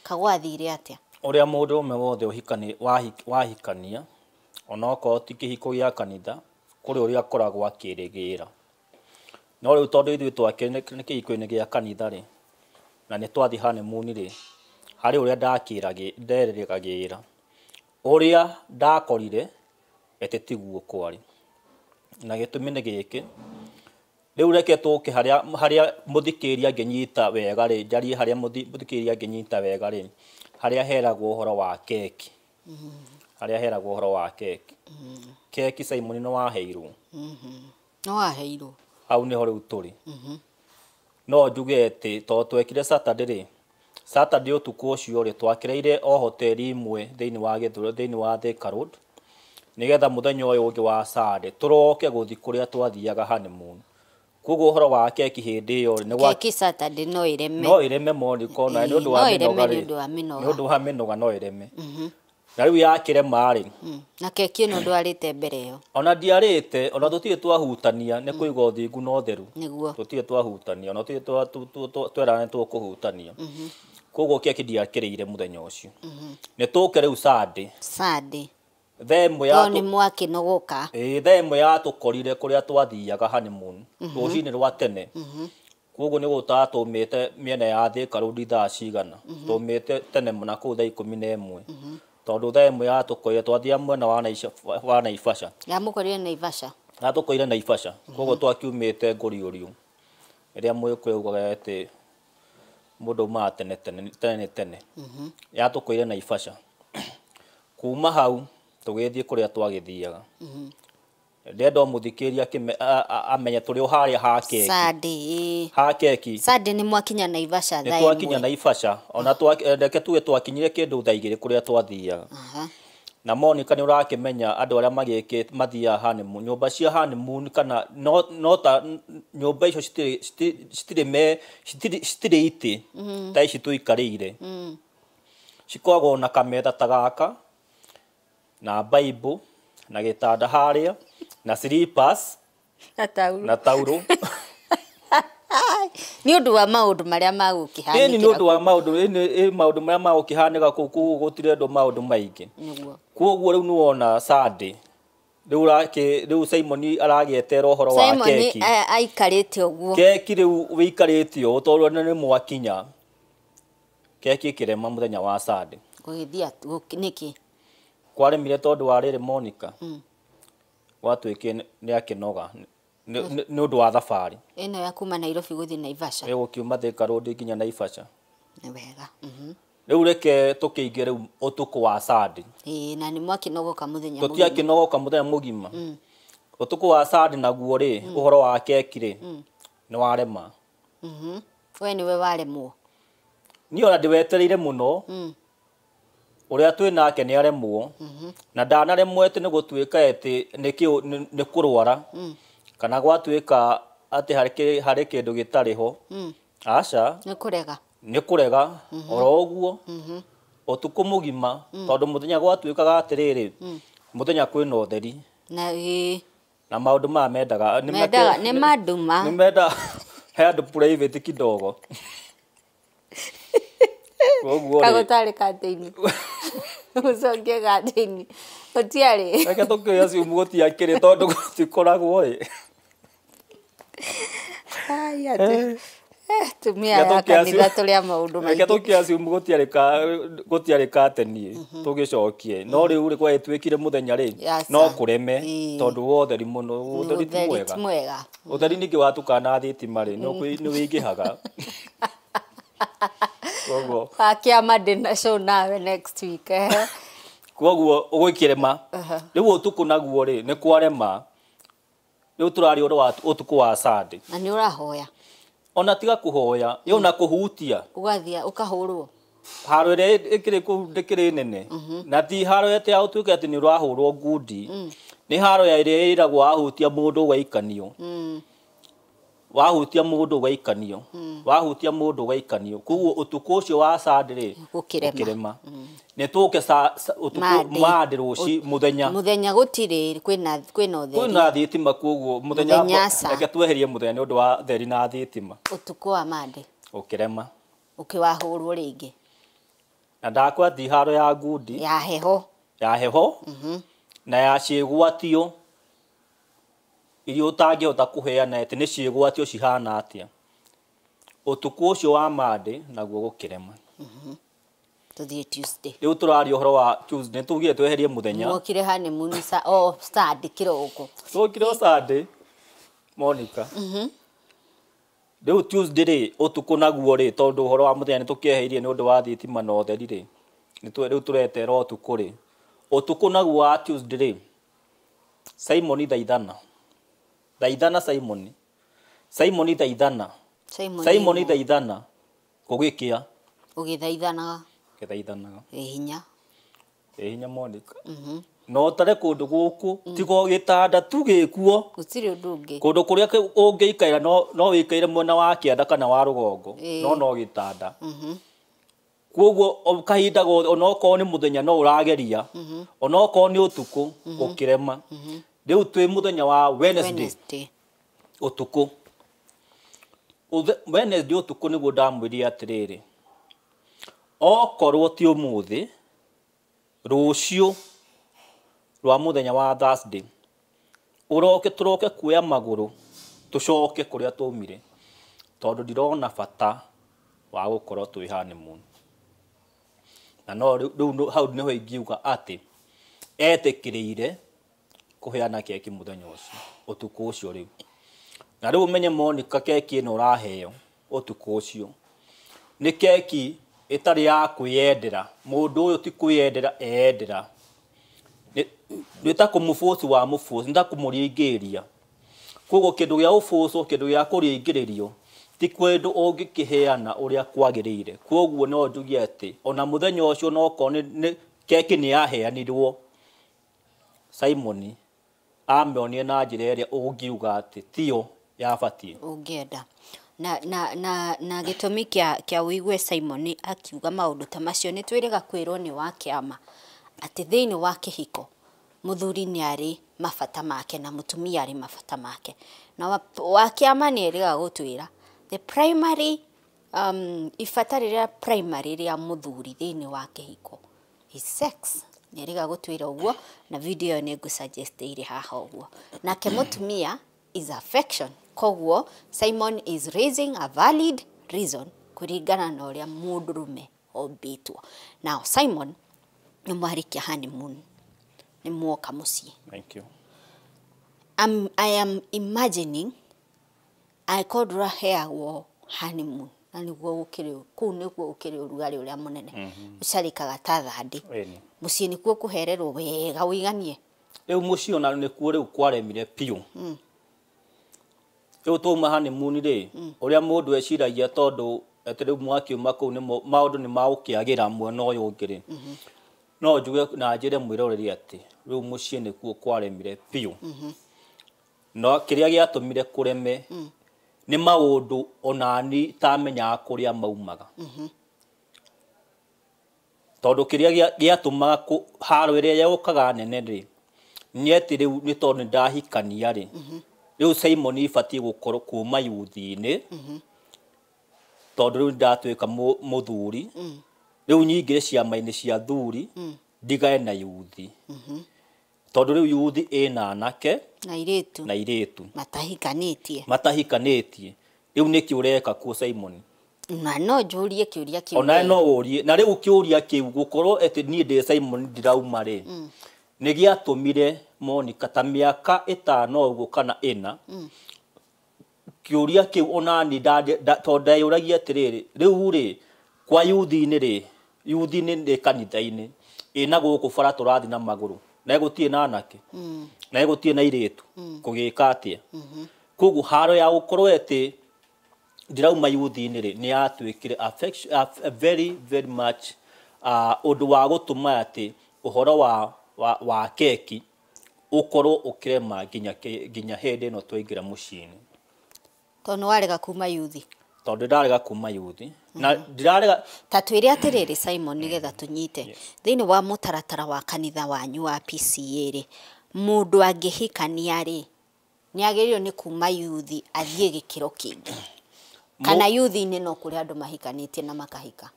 Kagwathire atĩa? Ũrĩa mũndũ ũmwe wothe wahikania onokorwo ti kĩhiko gĩa kanitha, kũrĩ ũrĩa akoragwo akĩrĩgĩra. No rĩu tondũ ithuĩ twakĩrĩ nĩ kĩhiko-inĩ gĩa kanitha rĩ, na nĩ twathiĩ honeymoon rĩ, harĩ ũrĩa nderĩgagĩrĩra. Ũrĩa ndakorire ĩtĩ tiguo kwarĩ. Na gĩtũmi nĩ gĩkĩ, Rĩu reke tũke harĩa mũthikĩrĩria angĩnyita wega rĩ, njarie harĩa mũthikĩrĩria angĩnyita wega rĩ, harĩa heragwo ũhoro wa keki. Harĩa heragwo ũhoro wa keki. Keki Simon nĩ waheirwo. No waheirwo. Hau nĩho rĩu tũrĩ. No njuge atĩ tondũ twekire Saturday rĩ, Saturday ũtukũ ũcio rĩ, twakĩrĩire o hoteli ĩmwe thĩinĩ wa Gĩthũri, thĩinĩ wa Thika Road, nĩgetha mũthenya ũyũ ũngĩ wa Sunday tũroke gũthiĩ kũrĩa twathiaga honeymoon. Koguo ũhoro wa keki hĩndĩ ĩyo rĩ, keki Saturday no ĩreme. No ĩreme Monica, na nĩ ũndũ wa mĩnoga rĩ. Nĩ ũndũ wa mĩnoga no ĩreme. Na rĩu yakĩrema rĩ. Na keki ĩno ndwarĩte mbere ĩyo. Ona ndiarĩte, ona tũtirĩ twahutania, nĩ kũiga ũthingu na ũtheru. Nĩguo. Tũtirĩ twahutania, ona tũtirĩ twerana nĩ tũkũhutania. Koguo keki ndiakĩrĩire mũthenya ũcio. Nĩ tũke rĩu Sunday. Sunday. Thaa ĩmwe ya nĩ mwakĩnogoka. Ĩĩ, thaa ĩmwe yatũkorire kũrĩa twathiaga honeymoon, rũcinĩ rwa tene. Koguo nĩ gũtaga tũmĩte mĩena ya Thika Road thaa cigana. Tũmĩte tene mũno kũu thaa 11. Tondũ thaa ĩmwe yatũkorire twathiaga mwena wa Naivasha. Yamũkorire Naivasha. Yatũkorire Naivasha. Koguo twakiumĩte Ngũriũriũ. Ĩrĩa mũgĩkũyũ augaga atĩ mũndũ aumaga tene tene tene tene. Yatũkorire Naivasha. Kuma hau tũgĩthiĩ kũrĩa twagĩthiaga. Ndĩrenda mũthikĩrĩria amenye tũrĩ o harĩa ha keki. Sunday. Ha keki. Sunday nĩ mwakinya Naivasha thaa ĩmwe. Nĩ twakinya Naivasha. Ona reke tuge twakinyire kĩndũ thaa 2 kũrĩa twathiaga. Na Monica nĩ ũrakĩmenya andũ arĩa magĩkĩte mathiaga honeymoon, nyũmba cia honeymoon kana no ta nyũmba icio citirĩ itĩ ta ici tũikarĩire. Cikoragwo na kametha ta gaka na Bible na gĩtanda harĩa na slippers na tauro. Na tauro. Nĩ ũndũ wa maũndũ marĩa magũkĩhanĩkĩra. Ĩni nĩ ũndũ wa maũndũ, ĩni maũndũ marĩa magũkĩhanĩka kũu gũtirendwo maũndũ maingĩ. Nĩguo. Koguo rĩu nĩwona Sunday. Rĩu Simon aragĩetera ũhoro wa keki. Simon aikarĩte ũguo. Keki rĩu wĩikarĩte ũũ tondũ nĩ mwakinya. Keki ĩkĩrema mũthenya wa Sunday. Gũgĩthiĩ nĩkĩ? Kwaremire tondũ wa rĩrĩ Monica. Gwatuĩkire nĩ akĩnoga nĩ ũndũ wa thabarĩ. Ĩno ya kuma Nairobi gũthiĩ Naivasha. Ĩgũkiuma Thika Road nginya Naivasha. Nĩ wega. Rĩu reke tũkĩingĩ rĩu ũtukũ wa Sunday. Ĩĩ, na nĩ mwakĩnogoka mũthenya mũgima. Tũtiakĩnogoka mũthenya mũgima. Ũtukũ wa Sunday naguo rĩ, ũhoro wa keki rĩ, nĩ warema. We nĩwe waremwo. Niĩ ona ndĩwetereire mũno. Ũrĩa twĩ nake nĩ aremwo. Na ndanaremwo atĩ nĩ gũtuĩka atĩ nĩ kũrwara. Kana gwatuĩka atĩ harĩ kĩndũ gĩtarĩ ho. Aca. Nĩ kũrega. Nĩ kũrega oro ũguo. Ũtukũ mũgima tondũ mũthenya gwatuĩkaga atĩrĩrĩ, mũthenya kwĩna ũtheri. Na ĩĩ. Na maũndũ maya mendaga mendaga nĩ manduma. Nĩ mendaga he andũ private kidogo. Koguo rĩ kagũtarĩ katĩini. Ũcokie gatĩini. Gũtiarĩ. Reke tũkĩoya ciumu gũtiakĩrĩ tondũ gũtikoragwo ĩ. Ai atĩ. Tumia ya kanitha tũrĩa maũndũ maingĩ. Reke tũkĩoya ciumu gũtiarĩ kateni tũgĩcokie. No rĩu rĩ gwagĩtuĩkire mũthenya rĩ, no kũreme tondũ wa ũtheri mũno, ũtheri ti mwega. Ũtheri ningĩ watukana thitima rĩ, nĩ wĩingĩhaga. Koguo akĩama ndĩna show nawe next week. Koguo ũgũkĩrema. Rĩu ũtukũ naguo rĩ, nĩ kwarema. Rĩu tũraria ũhoro wa ũtukũ wa Sunday. Na nĩ ũrahoya. Ona tiga kũhoya, ĩ ona kũhutia. Ũgathiĩ ũkahũrwo. Haro ĩrĩa ĩkĩrĩ kũu ndĩkĩrĩ nene. Na ti haro atĩ ya ũtuĩke atĩ nĩ ũrahũrwo ngundi. Nĩ haro ya ĩrĩa ĩragwo wahutia mũndũ ũgaikanio. Wahutia mũndũ ũgaikanio. Wahutia mũndũ ũgaikanio. Koguo ũtukũ ũcio wa Sunday rĩ, gũkĩrema. Nĩ tũke ũtukũ Monday rũci mũthenya. Mũthenya gũtirĩ kwĩna ũtheri. Kwĩna thitima koguo mũthenya reke tweherie mũthenya nĩ ũndũ wa theri na thitima. Ũtukũ wa Monday. Ũkĩrema. Ũkĩwahũrwo rĩngĩ. Na ndakwa ti haro ya ngundi. Ya heho. Ya heho. Na ya ciĩgwatio. Iria ũtangĩhota kũheana atĩ nĩ ciĩgwatio cihana atĩa. Ũtukũ ũcio wa Monday naguo gũkĩrema. Tũthiĩ Tuesday. Rĩu tũraria ũhoro wa Tuesday, nĩtugire tweherie mũthenya. Mwokire honeymoon Sunday kĩroko. Twokire o Sunday, Monica. Rĩu Tuesday rĩ ũtukũ naguo rĩ tondũ ũhoro wa mũthenya nĩ tũkĩeheirie nĩ ũndũ wa thitima na ũtheri rĩ rĩu tũretera ũtukũ rĩ ũtukũ naguo wa Tuesday rĩ Simon thaithana thaithana Simon Simon thaithana Simon thaithana kũgĩkĩa ũgĩthaithanaga gĩthaithanaga ĩ hinya ĩ hinya Monica no tare kũndũ gũkũ tigo gĩtanda tu gĩkuo gũtirĩ ũndũ ũngĩ kũndũ kũrĩa ũngĩikaira no wĩikaire mwena wa kĩanda kana wa rũgongo no gĩtanda koguo kahinda gothe onokorwo nĩ mũthenya no ũrageria onokorwo nĩ ũtukũ ũkĩrema rĩu twĩ mũthenya wa Wednesday ũtukũ Wednesday ũtukũ nĩguo ndamwĩrire atĩrĩrĩ okorwo ti ũmũthĩ rũciũ rwa mũthenya wa Thursday ũroke tũroke kuoya magũrũ tũcoke kũrĩa twaumire tondũ ndirona bata wa gũkorwo twĩ honeymoon na no rĩu hau nĩho ingiuga atĩ etĩkĩrĩire kũheana keki mũthenya ũcio ũtukũ ũcio rĩu na rĩu ũmenye Monica keki ĩno ũraheo ũtukũ ũcio nĩ keki ĩtarĩ ya kwĩyendera mũndũ ũyũ ti kwĩyendera eyendera nĩ ta kũmũbũci wa mũbũci nĩ ta kũmũringĩrĩria koguo kĩndũ gĩa ũbũcwo kĩndũ gĩa kũringĩrĩrio ti kĩndũ ũngĩkĩheana ũrĩa kwagĩrĩire koguo no njuge atĩ ona mũthenya ũcio nokorwo nĩ keki nĩ yaheanirwo Simon amĩonire na njĩra ĩrĩa ũngiuga atĩ tiyo yabatiĩ ũngĩenda na gĩtũmi kĩa ũigue Simon akiuga maũndũ ta macio nĩ twĩrĩga kwĩrwo nĩ wa kĩama atĩ thĩinĩ wa kĩhiko mũthuri nĩ arĩ mabata make na mũtumia arĩ mabata make na wa kĩama nĩ erĩga gũtwĩra the primary ibata rĩrĩa primary rĩa mũthuri thĩinĩ wa kĩhiko is sex nĩ erĩga gũtwĩra ũguo na video ĩyo nĩ ngũsuggest ĩrĩ haha ũguo nake mũtumia is affection koguo Simon is raising a valid reason kũringana na ũrĩa mũndũrũme ombĩtwo. Now Simon nĩ mwarĩkia honeymoon nĩ muoka mũciĩ. Thank you. I am imagining angĩkorwo ndũraheagwo honeymoon na nĩguo gũkĩrĩ kũu nĩguo gũkĩrĩ ũrugarĩ ũrĩa mũnene ũcarĩkaga ta thandĩ mũciĩ nĩkuo kũhererwo wega ũiganie rĩu mũciĩ ona nĩkuo rĩu kwaremire biũ rĩu twauma honeymoon rĩ ũrĩa mũndũ eciragia tondũ atĩ rĩu mwakiuma kũu nĩ maũndũ nĩ magũkĩagĩra mwena ũyũ ũngĩ rĩ no njuge na njĩre mwĩroreri atĩ rĩu mũciĩ nĩkuo kwaremire biũ no kĩrĩa gĩatũmire kũreme nĩ maũndũ onani tamenyaga kũrĩa maumaga tondũ kĩrĩa gĩatũmaga haro ĩrĩa yũkaga nene rĩ nĩ atĩ rĩu nĩ tondũ nĩndahikania rĩ rĩu Simon ibatiĩ gũkorwo kuma yuthi-inĩ tondũ rĩu ndatuĩka mũthuri rĩu nyingĩre ciama-inĩ cia thuri ndigae na yuthi tondũ rĩu yuthi ĩna anake na airĩtu matahikanĩtie rĩu nĩkĩ ũreka kuo Simon na no njũrie kĩũria kĩu ona no ũrie na rĩu kĩũria kĩu gũkorwo atĩ niĩ ndĩ Simon ndirauma rĩ nĩ gĩatũmire Monica ta mĩaka ĩtano ũguo kana ĩna kĩũria kĩu onani tondũ ndeyũragia atĩrĩrĩ rĩu rĩ kwa yuthi-inĩ rĩ yuthi-inĩ nĩ kanitha-inĩ ĩna gũkũ bara tũrathiĩ na magũrũ na gũtirĩ na anake na gũtirĩ na airĩtu kũgĩka atĩa koguo haro ya gũkorwo atĩ ndirauma yuthi-inĩ rĩ nĩ yatuĩkire very very much ũndũ wa gũtũma atĩ ũhoro wa keki ũkorwo ũkĩrema nginya hĩndĩ ĩno twaingĩra mũciĩ-inĩ tondũ warega kuma yuthi tondũ ndarega kuma yuthi na ndirarega ta twĩre atĩrĩrĩ Simon nĩgetha tũnyite thĩinĩ wa mũtaratara wa kanitha wanyu wa PCA rĩ mũndũ angĩhikania rĩ nĩ agĩrĩirwo nĩ kuma yuthi athiĩ gĩkĩro kĩngĩ kana yuthi-inĩ no kũrĩ andũ mahikanĩtie na makahika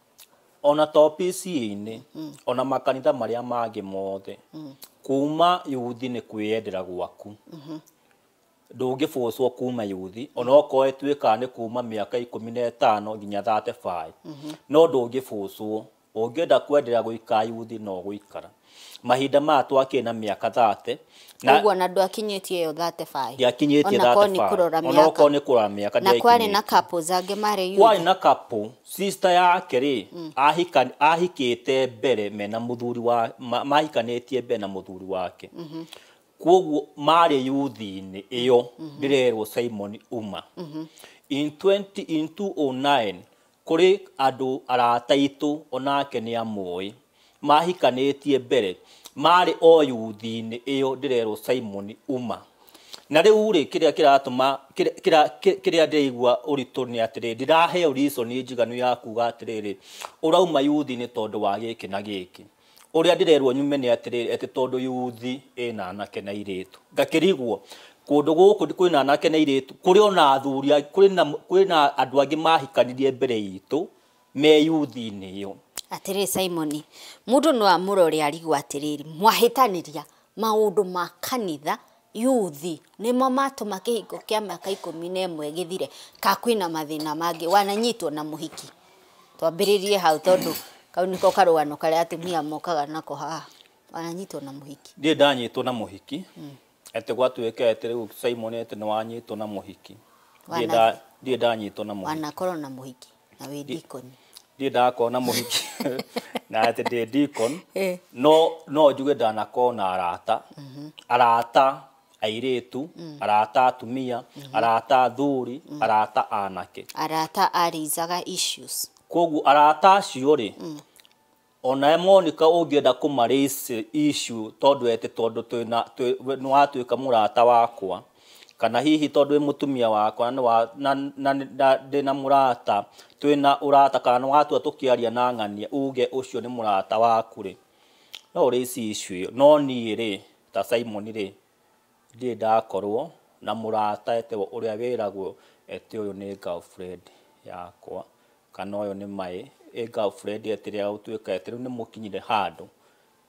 ona to PCA-inĩ ona makanitha marĩa mangĩ mothe kuma yuthi nĩ kwĩyendera gwaku ndũngĩbũcwo kuma yuthi onokorwo ĩtuĩkaga nĩ kuma mĩaka 15 nginya 35 no ndũngĩbũcwo ũngĩenda kwenderea gũikara yuthi no gũikara Mahinda maya twakĩrĩ na mĩaka 30 na Ũguo na ndwakinyĩtie ĩyo 35. Ndiakinyĩtie Onakorwo nĩ 35. kũrora mĩaka. Onakorwo nĩ kũrora mĩaka. Na kwarĩ na ndiakinyĩtie. couples angĩ marĩ youth. Kwarĩ na couple, sister yake rĩ, ahikĩte mbere mena mũthuri wa mahikanĩtie mbere na mũthuri wake. Kwoguo marĩ youth-inĩ ĩyo ndĩrerwo Simon uma. In 20 in 2009 kũrĩ andũ arata aitũ onake nĩ amũĩ mahikanĩtie mbere marĩ o youth-inĩ ĩyo ndĩrerwo Simon uma. Na rĩu rĩ, kĩrĩa kĩratũma kĩrĩa ndĩraigua ũritũ nĩ atĩrĩrĩ, ndiraheo reason njiganu ya kuga atĩrĩrĩ, ũrauma youth-inĩ tondũ wa gĩkĩ na gĩkĩ. Ũrĩa ndĩrerwo nyume nĩ atĩrĩrĩ, atĩ tondũ youth ĩna anake na airĩtu. Ngakĩrigwo kũndũ gũkũ kwĩna anake na airĩtu, kũrĩ ona athuri, kwĩna andũ angĩ mahikanirie mbere itũ me youth-inĩ ĩyo. Atĩrĩrĩ Simon, mũndũ no amũrore arigwo atĩrĩrĩ, mwahĩtanĩria maũndũ ma kanitha youth nĩmo matũma kĩhiko kĩa mĩaka 11 gĩthire, ka kwĩna mathĩna mangĩ wananyitwo na mũhiki. Twambĩrĩrie hau tondũ kau nĩko karũgano karĩa atumia mokaga nako haha. Wananyitwo na mũhiki. Ndiĩ ndanyitwo na mũhiki. Atĩ gwatuĩka atĩ rĩu Simon atĩ nĩ wanyitwo na mũhiki. Ndiĩ ndanyitwo na mũhiki. Wanakorwo na mũhiki na wĩ deacon. Ndiĩ ndakorwo na mũhiki na atĩ ndĩ deacon. No njuge ndanakorwo na arata. Arata airĩtu, arata atumia, arata athuri, arata anake. Arata arizaga issues. Koguo arata acio rĩ, ona Monica ũngĩenda kũma-raise issue tondũ ete tondũ twĩna nĩ watuĩka mũrata wakwa, kana hihi tondũ wĩ mũtumia wakwa na ndĩna mũrata, twĩna ũrata, kana nĩ watua tũkĩaria na ng'ania uge ũcio nĩ mũrata waku rĩ, no ũraise issue ĩyo. No niĩ rĩ, ta Simon rĩ, ndirĩ ndakorwo na mũrata ete ũrĩa wĩragwo ete ũyũ nĩ girlfriend yakwa, kana ũyũ nĩ my girlfriend, ete rĩrĩa gũtuĩka ete rĩu nĩ mũkinyire handũ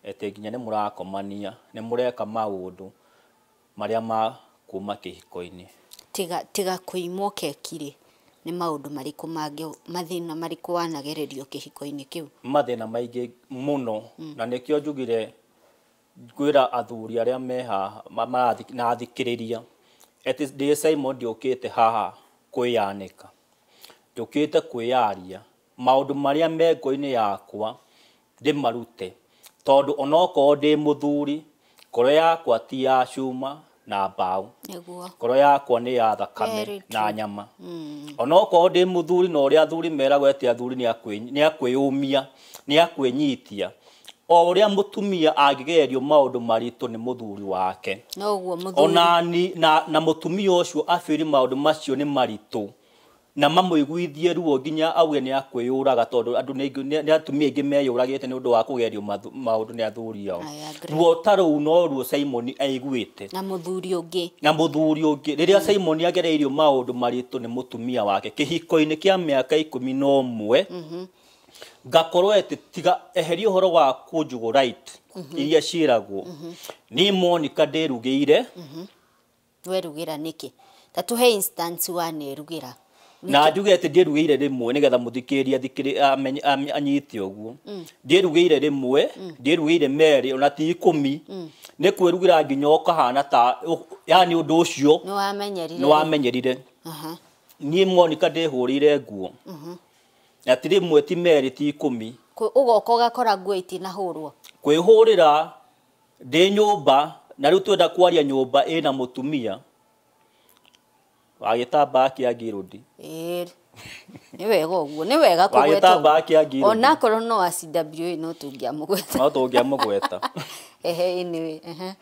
ete nginya nĩ mũrakomania, nĩ mũreka maũndũ marĩa ma kuma kĩhiko-inĩ. Tiga kũimwo keki rĩ, nĩ maũndũ marĩkũ mangĩ, mathĩna marĩkũ wanagererio kĩhiko-inĩ kĩu? Mathĩna maingĩ mũno, na nĩkĩo njugire ngwĩra athuri arĩa me haha na athikĩrĩria atĩ ndĩ Simon ndiũkĩte haha kwĩyanĩka, njũkĩte kwĩyaria maũndũ marĩa me ngoro-inĩ yakwa ndĩmarute, tondũ onokorwo ndĩ mũthuri, ngoro yakwa ti ya cuma na mbaũ, ngoro yakwa nĩ ya thakame na nyama. Onokorwo ndĩ mũthuri, na ũrĩa athuri meragwo atĩ athuri nĩ akwĩyũmia, nĩ akwĩnyitia, o ũrĩa mũtumia angĩgerio maũndũ maritũ nĩ mũthuri wake, ona na mũtumia ũcio abiri maũndũ macio nĩ maritũ na mamũiguithie ruo nginya auge nĩ akwĩyũraga, tondũ andũ nĩ atumia aingĩ meyũragĩte nĩ ũndũ wa kũgerio maũndũ nĩ athuri ao. Ruo ta rũu no ruo Simon aiguĩte na mũthuri ũngĩ, na mũthuri ũngĩ. Rĩrĩa Simon agereirio maũndũ maritũ nĩ mũtumia wake kĩhiko-inĩ kĩa mĩaka 11, ngakorwo atĩ tiga eheria ũhoro wa kũnjugũ right iria ciĩragwo, niĩ Monica ndĩrugĩire. Werugĩra nĩkĩ? Ta tũhe instance wanerugĩra. Na njuge atĩ ndĩrugĩire rĩmwe nĩgetha mũthikĩrĩria anyite ũguo. Ndĩrugĩire rĩmwe, ndĩrugĩire merĩ, ona ti 10, nĩ kwĩrugĩra nginya ũkahana ta yani ũndũ ũcio nĩ wamenyerire. Niĩ Monica ndĩhũrĩire nguo, na ti rĩmwe ti merĩ ti 10. Ũgoka ũgakora nguo itinahũrwo. Kwĩhũrĩra ndĩ nyũmba, na rĩu twenda kwaria nyũmba ĩna mũtumia wa gĩtambaya kĩa ngirũndi. Nĩ wega ũguo, nĩ wega kũgweta. Wa gĩtambaya kĩa ngirũndi. Onakorwo no a CWA no tũngĩamũgweta. No tũngĩamũgweta. Ehe, anyway, ehe.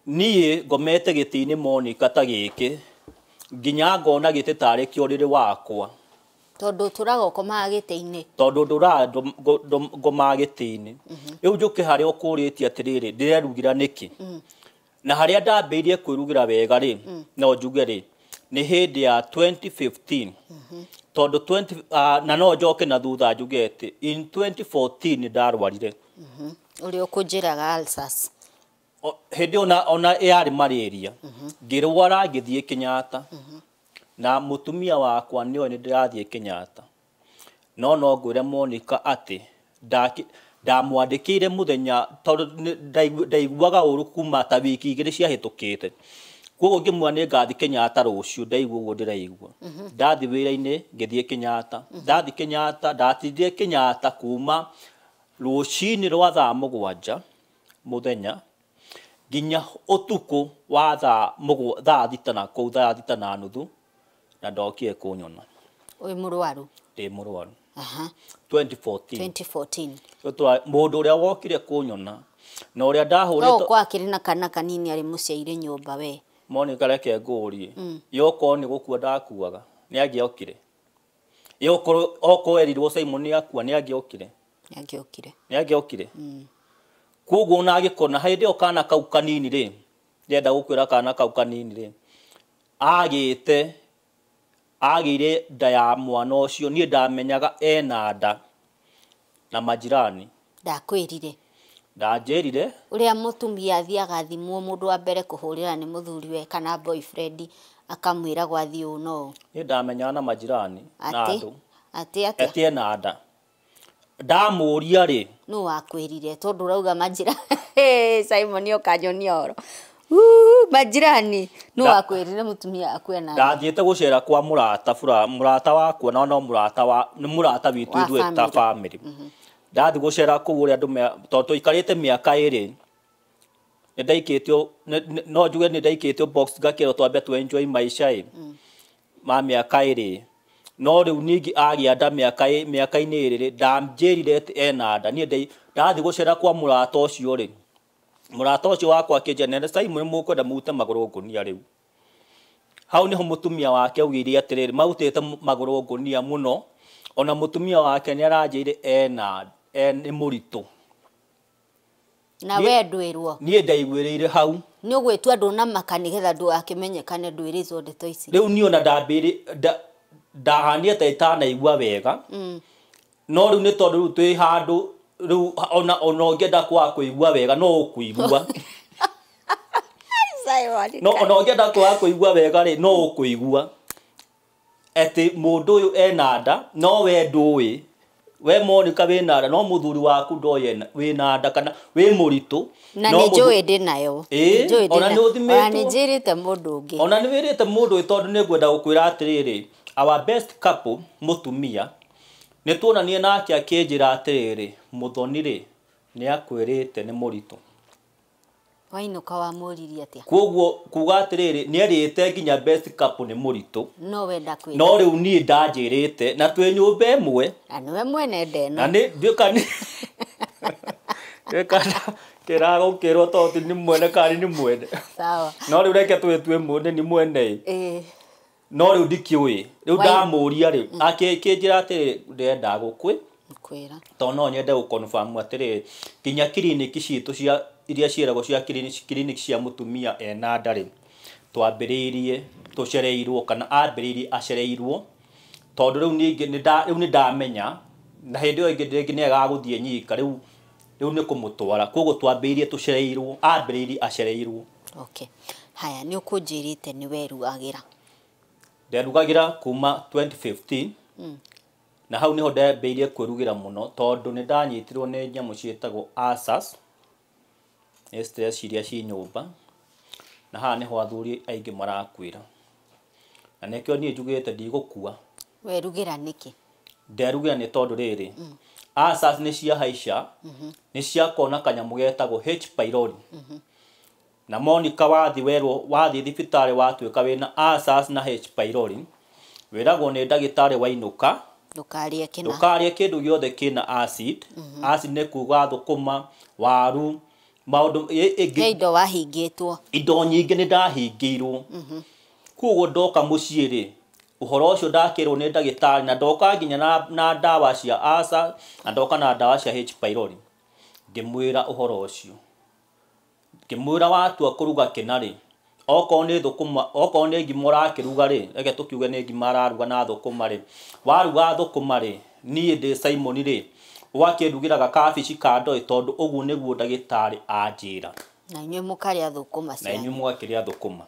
Niĩ ngomete gĩtĩ-inĩ Monica ta gĩkĩ, nginya ngona gĩtĩ tarĩ kĩo ũrĩrĩ wakwa. Tondũ ũtũraga ũkomaga gĩtĩ-inĩ. Tondũ ndũraga ngomaga gĩtĩ-inĩ. Rĩu njũke harĩa ũkũrĩtie atĩrĩrĩ, ndĩrerugĩra nĩkĩ? Na harĩa ndambĩrĩirie kwĩrugĩra wega rĩ, no njuge rĩ, nĩ hĩndĩ ya 2015. Tondũ na no njoke na thutha njuge atĩ in 2014 ndarwarire. Ũrĩa ũkũnjĩraga ulcers. Hĩndĩ ona yarĩ malaria. Ngĩrwara ngĩthiĩ Kenyatta. Na mũtumia wakwa nĩoĩ nĩ ndĩrathiĩ Kenyatta. No no ngwĩre Monica atĩ Ndamwandĩkĩire mũthenya tondũ ndaiguaga ũru kuma ta wiki 2 ciahĩtũkĩte. Koguo ngĩmwĩra nĩ ngathiĩ Kenyatta rũciũ, ndaigua ũguo ndĩraigua. Ndathiĩ wĩra-inĩ ngĩthiĩ Kenyatta. Ndathiĩ Kenyatta, ndatindire Kenyatta kuma rũcinĩ rwa thaa 7 mũthenya nginya ũtukũ wa thaa 6 na kũu thaa 6:30 na ndokire kũnyona. Wĩ mũrwaru? Ndĩ mũrwaru. 2014. 2014. Mũndũ ũrĩa wokire kũnyona na ũrĩa ndahũrĩtwo. No kwa akĩrĩ na kana kanini arĩ mũciaire nyũmba we. Monica reke ngũrie. Yokorwo nĩ gũkua ndakuaga, nĩ angĩokire. Yokorwo okorwo erirwo Simon nĩ akua, nĩ angĩokire. Nĩ angĩokire. Nĩ angĩokire. Koguo ona angĩkorwo na hĩndĩ ĩyo kana kau kanini rĩ, ndĩrenda gũkwĩra kana kau kanini rĩ, agĩire nda ya mwana ũcio, niĩ ndamenyaga ena nda na majirani. Ndakwĩrire. Ndanjĩrire. Ũrĩa mũtumia athiaga thimũ mũndũ wa mbere kũhũrĩra nĩ mũthuriwe kana boyfriend akamwĩra gwathiĩ ũũ no. Niĩ ndamenyaga na majirani na andũ. Atĩ atĩa? Atĩ ena nda. Ndamũria rĩ. Nũ wakwĩrire tondũ ũrauga majirani. Simon ũkanyonia ũhoro. Majirani nũ wakwĩrire mũtumia akue na nda? Ndathiĩte gũcera kwa mũrata mũrata wakwa na no mũrata wa nĩ mũrata witũ ithuĩ ta family. Ndathiĩ gũcera kũu ũrĩa andũ tondũ tũikarĩte mĩaka 2 nĩ ndaikĩtio no njuge nĩ ndaikĩtio box ngakĩrwo twambe tu enjoy maisha ĩ ma mĩaka 2. No rĩu ningĩ agĩa nda mĩaka-inĩ 2 ndanjĩrire atĩ ena nda. Niĩ ndathiĩ gũcera kwa mũrata ũcio rĩ, mũrata ũcio wakwa akĩnjĩra nene Simon mũkwenda mũrute magũrũ ngũnia rĩu. Hau nĩho mũtumia wake augire atĩrĩrĩ, marutĩte magũrũ ngũnia mũno, ona mũtumia wake nĩ aranjĩire ena nĩ mũritũ. Na we ndwĩrwo? Niĩ ndaiguĩrĩire hau. Nĩ ũgwĩtua ndũnamaka nĩgetha ndũgakĩmenyekane ndwĩrĩtwo ndeto ici. Rĩu niĩ ona ndahanire ta itanaigua wega. No rĩu nĩ tondũ rĩu twĩ handũ rĩu ona ũngĩenda kwaga kũigua wega no ũkũigua. No ona ũngĩenda kwaga kũigua wega rĩ, no ũkũigua atĩ mũndũ ũyũ ena nda no we ndũĩ. We Monica wĩna nda no mũthuri waku ndoĩ wĩna nda kana wĩ mũritũ. Na nĩ njũĩ ndĩ nayo. Ona nĩ ũthimĩtwo. Ona nĩ njĩrĩte mũndũ ũngĩ. Ona nĩ wĩrĩte mũndũ ũyũ tondũ nĩ ngwenda gũkwĩra atĩrĩrĩ, our best couple mũtumia nĩ tuonanie nake akĩnjĩra atĩrĩrĩ, Mũthoni rĩ nĩ akwĩrĩte nĩ mũritũ. Wainũka wamũririe atĩa? Koguo kuga atĩrĩrĩ nĩ erĩte nginya best couple nĩ mũritũ. No we ndakwĩrĩte. No rĩu niĩ ndanjĩrĩte na twĩ nyũmba ĩmwe. Na nĩwe mwene nda ĩno. Na nĩ ndiũka nĩ kĩragũkĩrwo tondũ nĩ mwene kana nĩ mwene. Sawa. No rĩu reke twĩtue mwene nĩ mwene ĩ. No rĩu ndikĩũĩ. Rĩu ndamũria rĩ, akĩnjĩra atĩrĩrĩ ndĩrenda gũkwĩra. Tondũ no nyende gũ-confirm atĩrĩrĩ nginya kiriniki citũ cia iria ciĩragwo cia kiriniki cia mũtumia ena nda rĩ, twambĩrĩirie tũcereirwo kana ambĩrĩirie acereirwo tondũ rĩu ningĩ rĩu nĩ ndamenya na hĩndĩ ĩyo ĩngĩ rĩngĩ nĩ agagũthiĩ nyika rĩu nĩ kũmũtwara. Koguo twambĩrĩirie tũcereirwo, ambĩrĩirie acereirwo. Okay. Haya, nĩ ũkũnjĩrĩte nĩ werugagĩra. Nderugagĩra kuma 2015. Na hau nĩho ndambĩrĩirie kwĩrugĩra mũno tondũ nĩ ndanyitirwo nĩ nyamũ ciĩtagwo ulcers, nĩ stress iria ci nyũmba, na haha nĩho athuri aingĩ marakuĩra. Na nĩkĩo niĩ njugĩte ndigũkua. Werugĩra nĩkĩ? Nderugĩra nĩ tondũ rĩrĩ, ulcers nĩ ciahaica, nĩ ciakona kanyamũ getagwo H pylori. Na Monica wathiĩ werwo wathiĩ thibitarĩ watuĩka wĩna ulcers na H pylori, wĩragwo nĩ ndagĩtarĩ wainũka ndũkarĩe kĩna. Ndũkarĩe kĩndũ gĩothe kĩna acid. Acid nĩ kuga thũkũma, waru, maũndũ He indo wahingĩtwo. Indo nyingĩ nĩ ndahingĩirwo. Koguo ndoka mũciĩ rĩ, ũhoro ũcio ndakĩrwo nĩ ndagĩtarĩ na ndoka nginya na ndawa cia ulcer na ndoka na ndawa cia H pylori. Ngĩmwĩra ũhoro ũcio. Ngĩmwĩra watua kũruga kĩna rĩ, okorwo nĩ thũkũma, okorwo nĩ ngima ũrakĩruga rĩ, reke tũkiuge nĩ ngima araruga na thũkũma rĩ, waruga thũkũma rĩ, niĩ ndĩ Simon rĩ, ũgakĩndugĩra gakabici kando ĩ tondũ ũguo nĩguo ndagĩtarĩ anjĩra. Na inyuĩ mũkarĩa thũkũma Na inyuĩ mũgakĩrĩa thũkũma.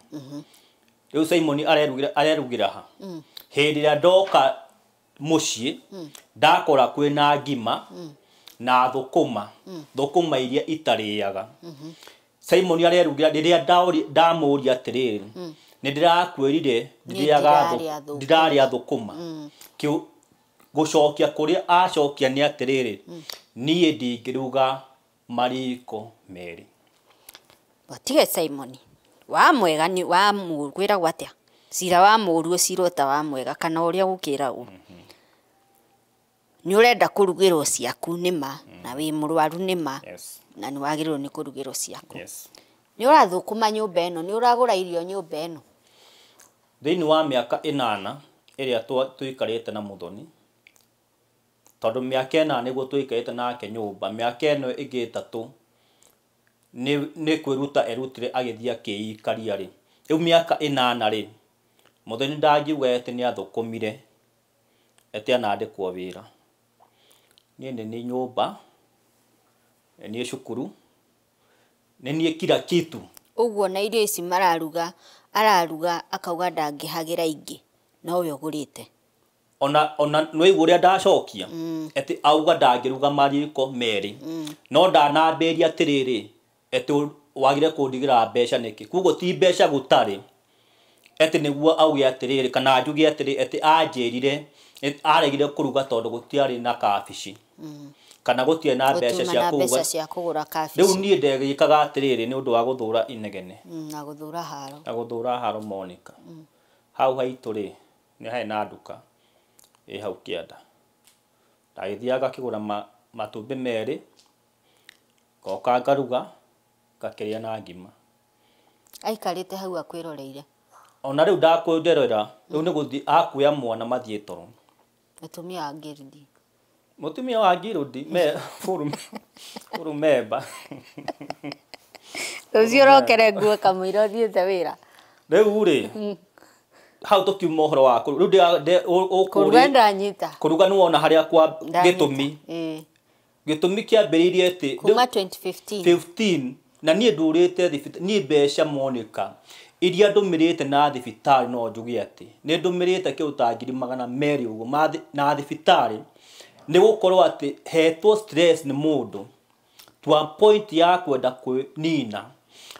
Rĩu Simon arerugĩra ha? Hĩndĩ ĩrĩa ndoka mũciĩ, ndakora kwĩna ngima, Na thũkũma, thũkũma iria itarĩaga. Simon arerugĩra rĩrĩa ndamũria atĩrĩrĩ, nĩ ndĩrakwĩrire ndirarĩa thũkũma. Kĩu gũcokia kũrĩa acokia nĩ atĩrĩrĩ, niĩ ndingĩruga mariko merĩ. Tige Simon wa mwega ni wa kwĩragwo atĩa? Cira wa mũru ũcirwo ta wa mwega kana ũrĩa gũkĩragwo. Nĩ ũrenda kũrugĩrwo ciaku nĩ ma, na wĩ mũrwaru nĩ ma, na nĩ wagĩrĩirwo nĩ kũrugĩrwo ciaku. Nĩ ũrathũkũma nyũmba ĩno, nĩ ũragũra irio nyũmba ĩno. Thĩinĩ wa mĩaka 8 ĩrĩa tũikarĩte na Muthoni, tondũ mĩaka 4 nĩguo tũikarĩte nake nyũmba, mĩaka ĩno ĩngĩ 3 nĩ kwĩruta erutire agĩthiĩ akĩikaria rĩ. Rĩu mĩaka 8 rĩ, Muthoni ndangiuga atĩ nĩ athũkũmire, atĩ anandĩkwo wĩra. Niĩ nĩ niĩ nyũmba, nĩ niĩ cukuru, nĩ niĩ kila kitu. Ũguo na irio ici mararuga, araruga akauga ndangĩhagĩra ingĩ, nowe ũgũrĩte. Ona nĩwaigua ũrĩa ndacokia, atĩ auga ndangĩruga mariko merĩ. No ndanambĩria atĩrĩrĩ, atĩ wagire kũndigĩra mbeca nĩkĩ. Koguo ti mbeca gũtarĩ, atĩ nĩguo auge atĩrĩrĩ, kana njuge atĩrĩ, atĩ anjĩrire, aregire kũruga tondũ gũtiarĩ na kabici. Kana gũtiarĩ na mbeca cia kũgũra. Mbeca cia kũgũra kabici. Rĩu niĩ ndegĩkaga atĩrĩrĩ nĩ ũndũ wa gũthũra inegene. Na gũthũra haro. Na gũthũra haro Monica. Hau haitũ rĩ, nĩ harĩ na nduka ĩ hau kĩanda. Ndagĩthiaga ngakĩgũra matumbĩ merĩ, ngoka ngaruga, ngakĩrĩa na ngima. Aikarĩte hau akwĩroreire. Ona rĩu ndakũnderera, rĩu nĩ gũthiĩ akuoya mwana mathiĩ toro. Mũtumia wa Ngirudi. Mũtumia wa Ngirudi me furu memba. Rũciũ ũrokere nguo kamũira ũthiĩte wĩra. Rĩu rĩ, hau tũkiuma ũhoro wa rĩu kũruga ndanyita. Kũruga nĩ wona harĩa kwa gĩtũmi. Gĩtũmi kĩambĩrĩirie atĩ kuma 2015. 15 na niĩ ndũrĩte thibitarĩ, niĩ mbeca Monica iria ndũmĩrĩte na thibitarĩ no njuge atĩ nĩ ndũmĩrĩte kĩndũ ta 200,000 ũguo na thibitarĩ, nĩ gũkorwo atĩ hetwo stress nĩ mũndũ to a point ya kwenda kwĩnina.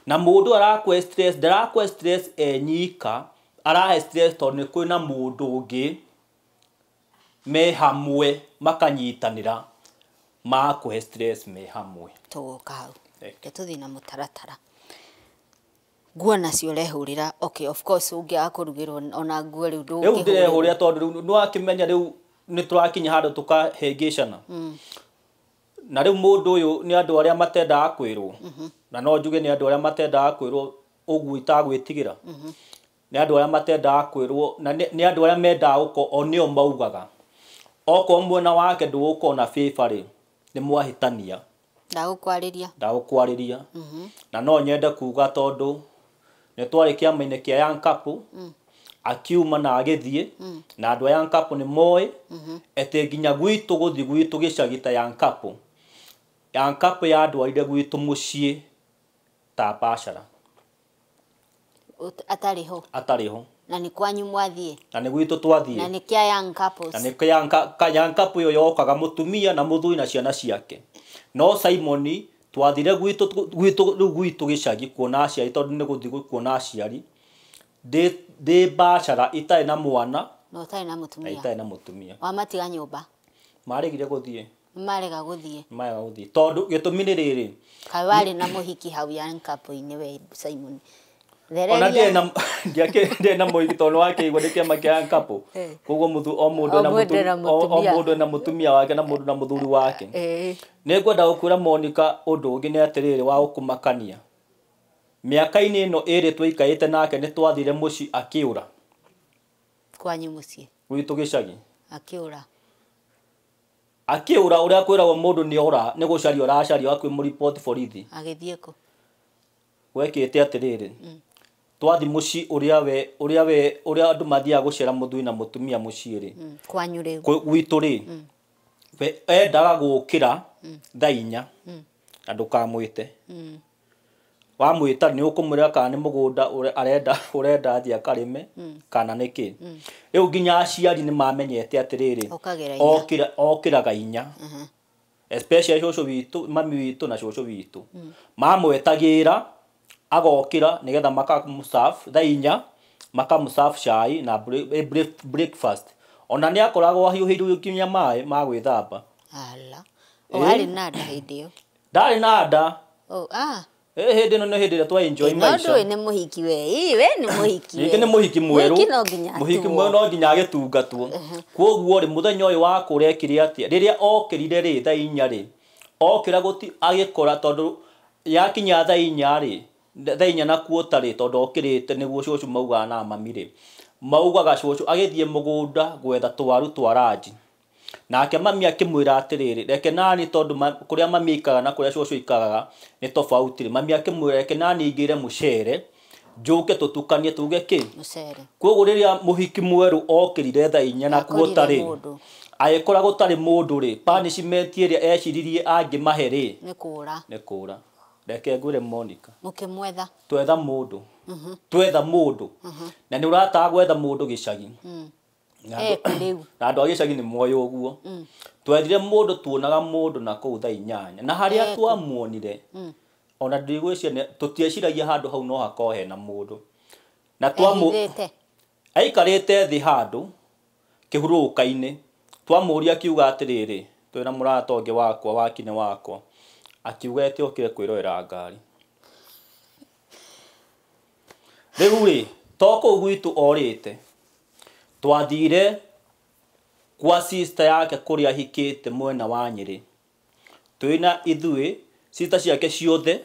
Na mũndũ arakwe stress, ndarakwe stress enyika, arahe stress tondũ nĩ kwĩna mũndũ ũngĩ me hamwe makanyitanĩra makũhe stress me hamwe. Tũgũka hau. Reke tũthiĩ na mũtaratara. Nguo nacio ũrehũrĩra, okay, of course ũngĩaga kũrugĩrwo ona nguo rĩu ndũngĩhũrĩrwo. Rĩu ndĩrehũrĩra tondũ rĩu nĩwakĩmenya rĩu nĩ tũrakinya handũ tũkahĩngĩcana. Na rĩu mũndũ ũyũ nĩ andũ arĩa matendaga kwĩrwo. Na no njuge nĩ andũ arĩa matendaga kwĩrwo ũguo itagwĩtigĩra. Nĩ andũ arĩa matendaga kwĩrwo, na nĩ andũ arĩa mendaga gũkorwo o nĩo maugaga. Okorwo mwena wake ndũgũkorwo na favor rĩ, nĩ mwahĩtania. Ndagũkwarĩria. Ndagũkwarĩria. Na no nyende kuga tondũ nĩ twarĩ kĩama-inĩ kĩa Young Couple, akiuma na agĩthiĩ, na andũ a Young Couple nĩ moĩ, atĩ nginya gwitũ gũthiĩ gwitũ gĩcagi ta Young Couple. Young Couple yandwarire gwitũ mũciĩ ta bachelor. Atarĩ ho. Atarĩ ho. Na nĩ kwanyu mwathiĩ. Na nĩ gwitũ twathiĩ. Na nĩ kĩa Young Couples. Na nĩ kĩa Young Couple ĩyo yokaga mũtumia na mũthuri na ciana ciake. No Simon twathire gwitũ rĩu gwitũ gĩcagi kuona aciari tondũ nĩ gũthiĩ kuona aciari. Ndĩ bachelor itarĩ na mwana. Na ũtarĩ na mũtumia. Na itarĩ na mũtumia. Wamatiga nyũmba. Maregire gũthiĩ. Marega gũthiĩ. Marega gũthiĩ. Tondũ gĩtũmi nĩ rĩrĩ. Kaĩ warĩ na mũhiki hau Young Couple-inĩ we Simon. Ona ndiarĩ na mũhiki tondũ nĩwakĩigua nĩ kĩama kĩa Young Couple. Koguo o mũndũ na mũtumia wake na mũndũ na mũthuri wake. Nĩ ngwenda gũkwĩra Monica ũndũ ũngĩ nĩ atĩrĩrĩ wa gũkũmakania. Mĩaka-inĩ ĩno ĩrĩ twaikarĩte nake nĩ twathire mũciĩ akĩũra. Kwanyu mũciĩ? Gwitũ gĩcagi. Akĩũra. Akĩũra ũrĩa kwĩragwo mũndũ nĩ ora, nĩ gũcario aracario akwĩmũriboti borithi. Agĩthiĩ kũ? Gwekĩte atĩrĩrĩ. Twathi mũciĩ ũrĩa andũ mathiaga gũcera mũthuri na mũtumia mũciĩ rĩ. Kwanyu rĩu. Gwitũ rĩ. We endaga gũkĩra thaa 4 na ndũkamwĩte. Wamwĩta nĩ ũkũmwĩra kana nĩ mũgũnda ũrenda athiĩ akarĩme kana nĩ kĩ. Rĩu nginya aciari nĩ mamenyete atĩrĩrĩ, okĩraga 4. Especially cũcũ witũ, mami witũ na cũcũ witũ. Mamwetagĩra agokĩra nĩgetha makamũserve thaa 4, makamũserve cai na breakfast. Ona nĩ akoragwo ahiũhĩirio nginya maĩ ma gwĩthamba. Ala. O arĩ na nda hĩndĩ ĩyo? Ndarĩ na nda. Oh, ah. Hĩndĩ ĩno nĩ hĩndĩ ĩrĩa twa enjoy No maica. ndũĩ nĩ mũhiki we. Ĩ, we nĩ mũhiki we. Ningĩ nĩ mũhiki mwerũ. Mũhiki no nginya Mũhiki atuo. mwerũ no nginya agĩtungatwo. Kwoguo rĩ, mũthenya ũyũ wa kũrĩa ekire atĩa? Rĩrĩa okĩrire rĩ, thaa 4 rĩ, okĩra gũti agĩkora tondũ yakinya thaa 4 rĩ, thaa 4 na kuota rĩ, tondũ okĩrĩte nĩguo cũcũ maugaga na mami rĩ, maugaga cũcũ agĩthiĩ mũgũnda gwetha twaru twa ranji. Nake mami akĩmwĩra atĩrĩrĩ, reke nani tondũ kũrĩa mami aikaraga na kũrĩa cũcũ aikaraga nĩ tofauti rĩ, mami akĩmwĩra reke nani ingĩre mũcere njũke tũtukanie tuge kĩ? Mũcere. Kwoguo rĩrĩa mũhiki mwerũ okĩrire thaa 4 na kuota rĩ, agĩkora gũtarĩ mũndũ rĩ, punishment ĩrĩa eciririe angĩmahe rĩ, nĩ kũra. Nĩ kũra. Reke ngwĩre Monica. Mũkĩmwetha. Twetha mũndũ. Twetha mũndũ. Na nĩ ũrataga gwetha mũndũ gĩcagi. Na andũ a gĩcagi nĩ moĩ ũguo. Twethire mũndũ, tuonaga mũndũ na kũu thaa 8. Na harĩa twamuonire, ona ndigwĩciria tũtieciragia handũ hau no hakorwo hena mũndũ. Na aikarĩte thĩ handũ kĩhurũka-inĩ, twamũria akiuga atĩrĩrĩ, twĩna mũrata ũngĩ wakwa wakine wakwa, akiuga ĩtĩ okire kwĩrorera ngari. Rĩu rĩ, to kũu gwitũ orĩte, twathire kwa sister yake kũrĩa ahikĩte mwena wa Nyĩrĩ. Twĩna ithuĩ sister ciake ciothe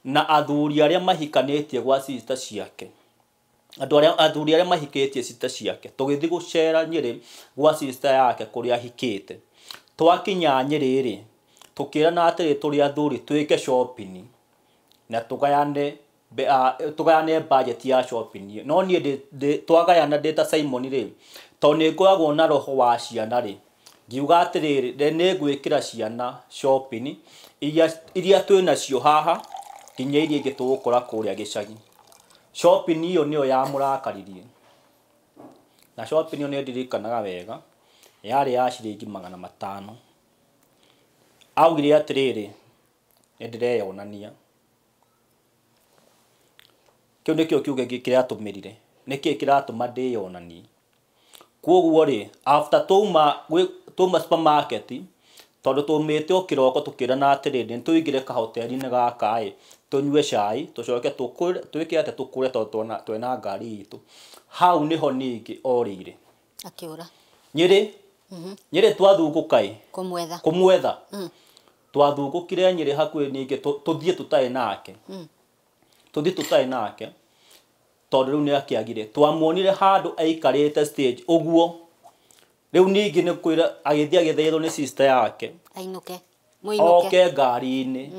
na athuri arĩa mahikanĩtie gwa sister ciake. Andũ arĩa athuri arĩa mahikĩtie sister ciake, tũgĩthiĩ gũcera Nyĩrĩ gwa sister yake kũrĩa ahikĩte. Twakinya Nyĩrĩ rĩ, tũkĩrana atĩrĩ tũrĩ athuri twĩke shopping na tũgayane budget ya shopping. No niĩ twagayana ndĩ ta Simon rĩ, tondũ nĩ ngoragwo na roho wa ciana rĩ, ngiuga atĩrĩrĩ, nĩ ngwĩkĩra ciana shopping iria twĩ nacio haha nginya iria ingĩ tũgũkora kũrĩa gĩcagi. Shopping ĩyo nĩyo yamũrakaririe. Na shopping ĩyo nĩ ndirikanaga wega, yarĩ ya ciringi 500. Augire atĩrĩrĩ, nĩ ndĩreyonania. Kĩu nĩkĩo kiugo kĩratũmĩrire. Nĩkĩĩ kĩratũma ndĩyonanie? Kwoguo rĩ, after twauma supermarket, tondũ twaumĩte o kĩroko tũkĩrana atĩrĩrĩ, nĩ tũingĩre kahoteri-inĩ gaka ĩ, tũnyue cai, tũcoke twĩke atĩa, tũkũre tondũ twĩna ngari itũ. Hau nĩho ningĩ orĩire. Akĩũra. Nyĩrĩ. Nyĩrĩ twathungũka ĩ. Kũmwetha. Kũmwetha. Twathungũkire Nyĩrĩ hakuhĩ ningĩ tũthiĩ tũtarĩ nake. Tũthiĩ tũtarĩ nake. Tondũ rĩu nĩ akĩagire. Twamuonire handũ aikarĩte stage ũguo. Rĩu ningĩ nĩ kwĩra agĩthiĩ agĩthaithwo nĩ sister yake. Ainũke. Mũinũke. Oke ngari-inĩ.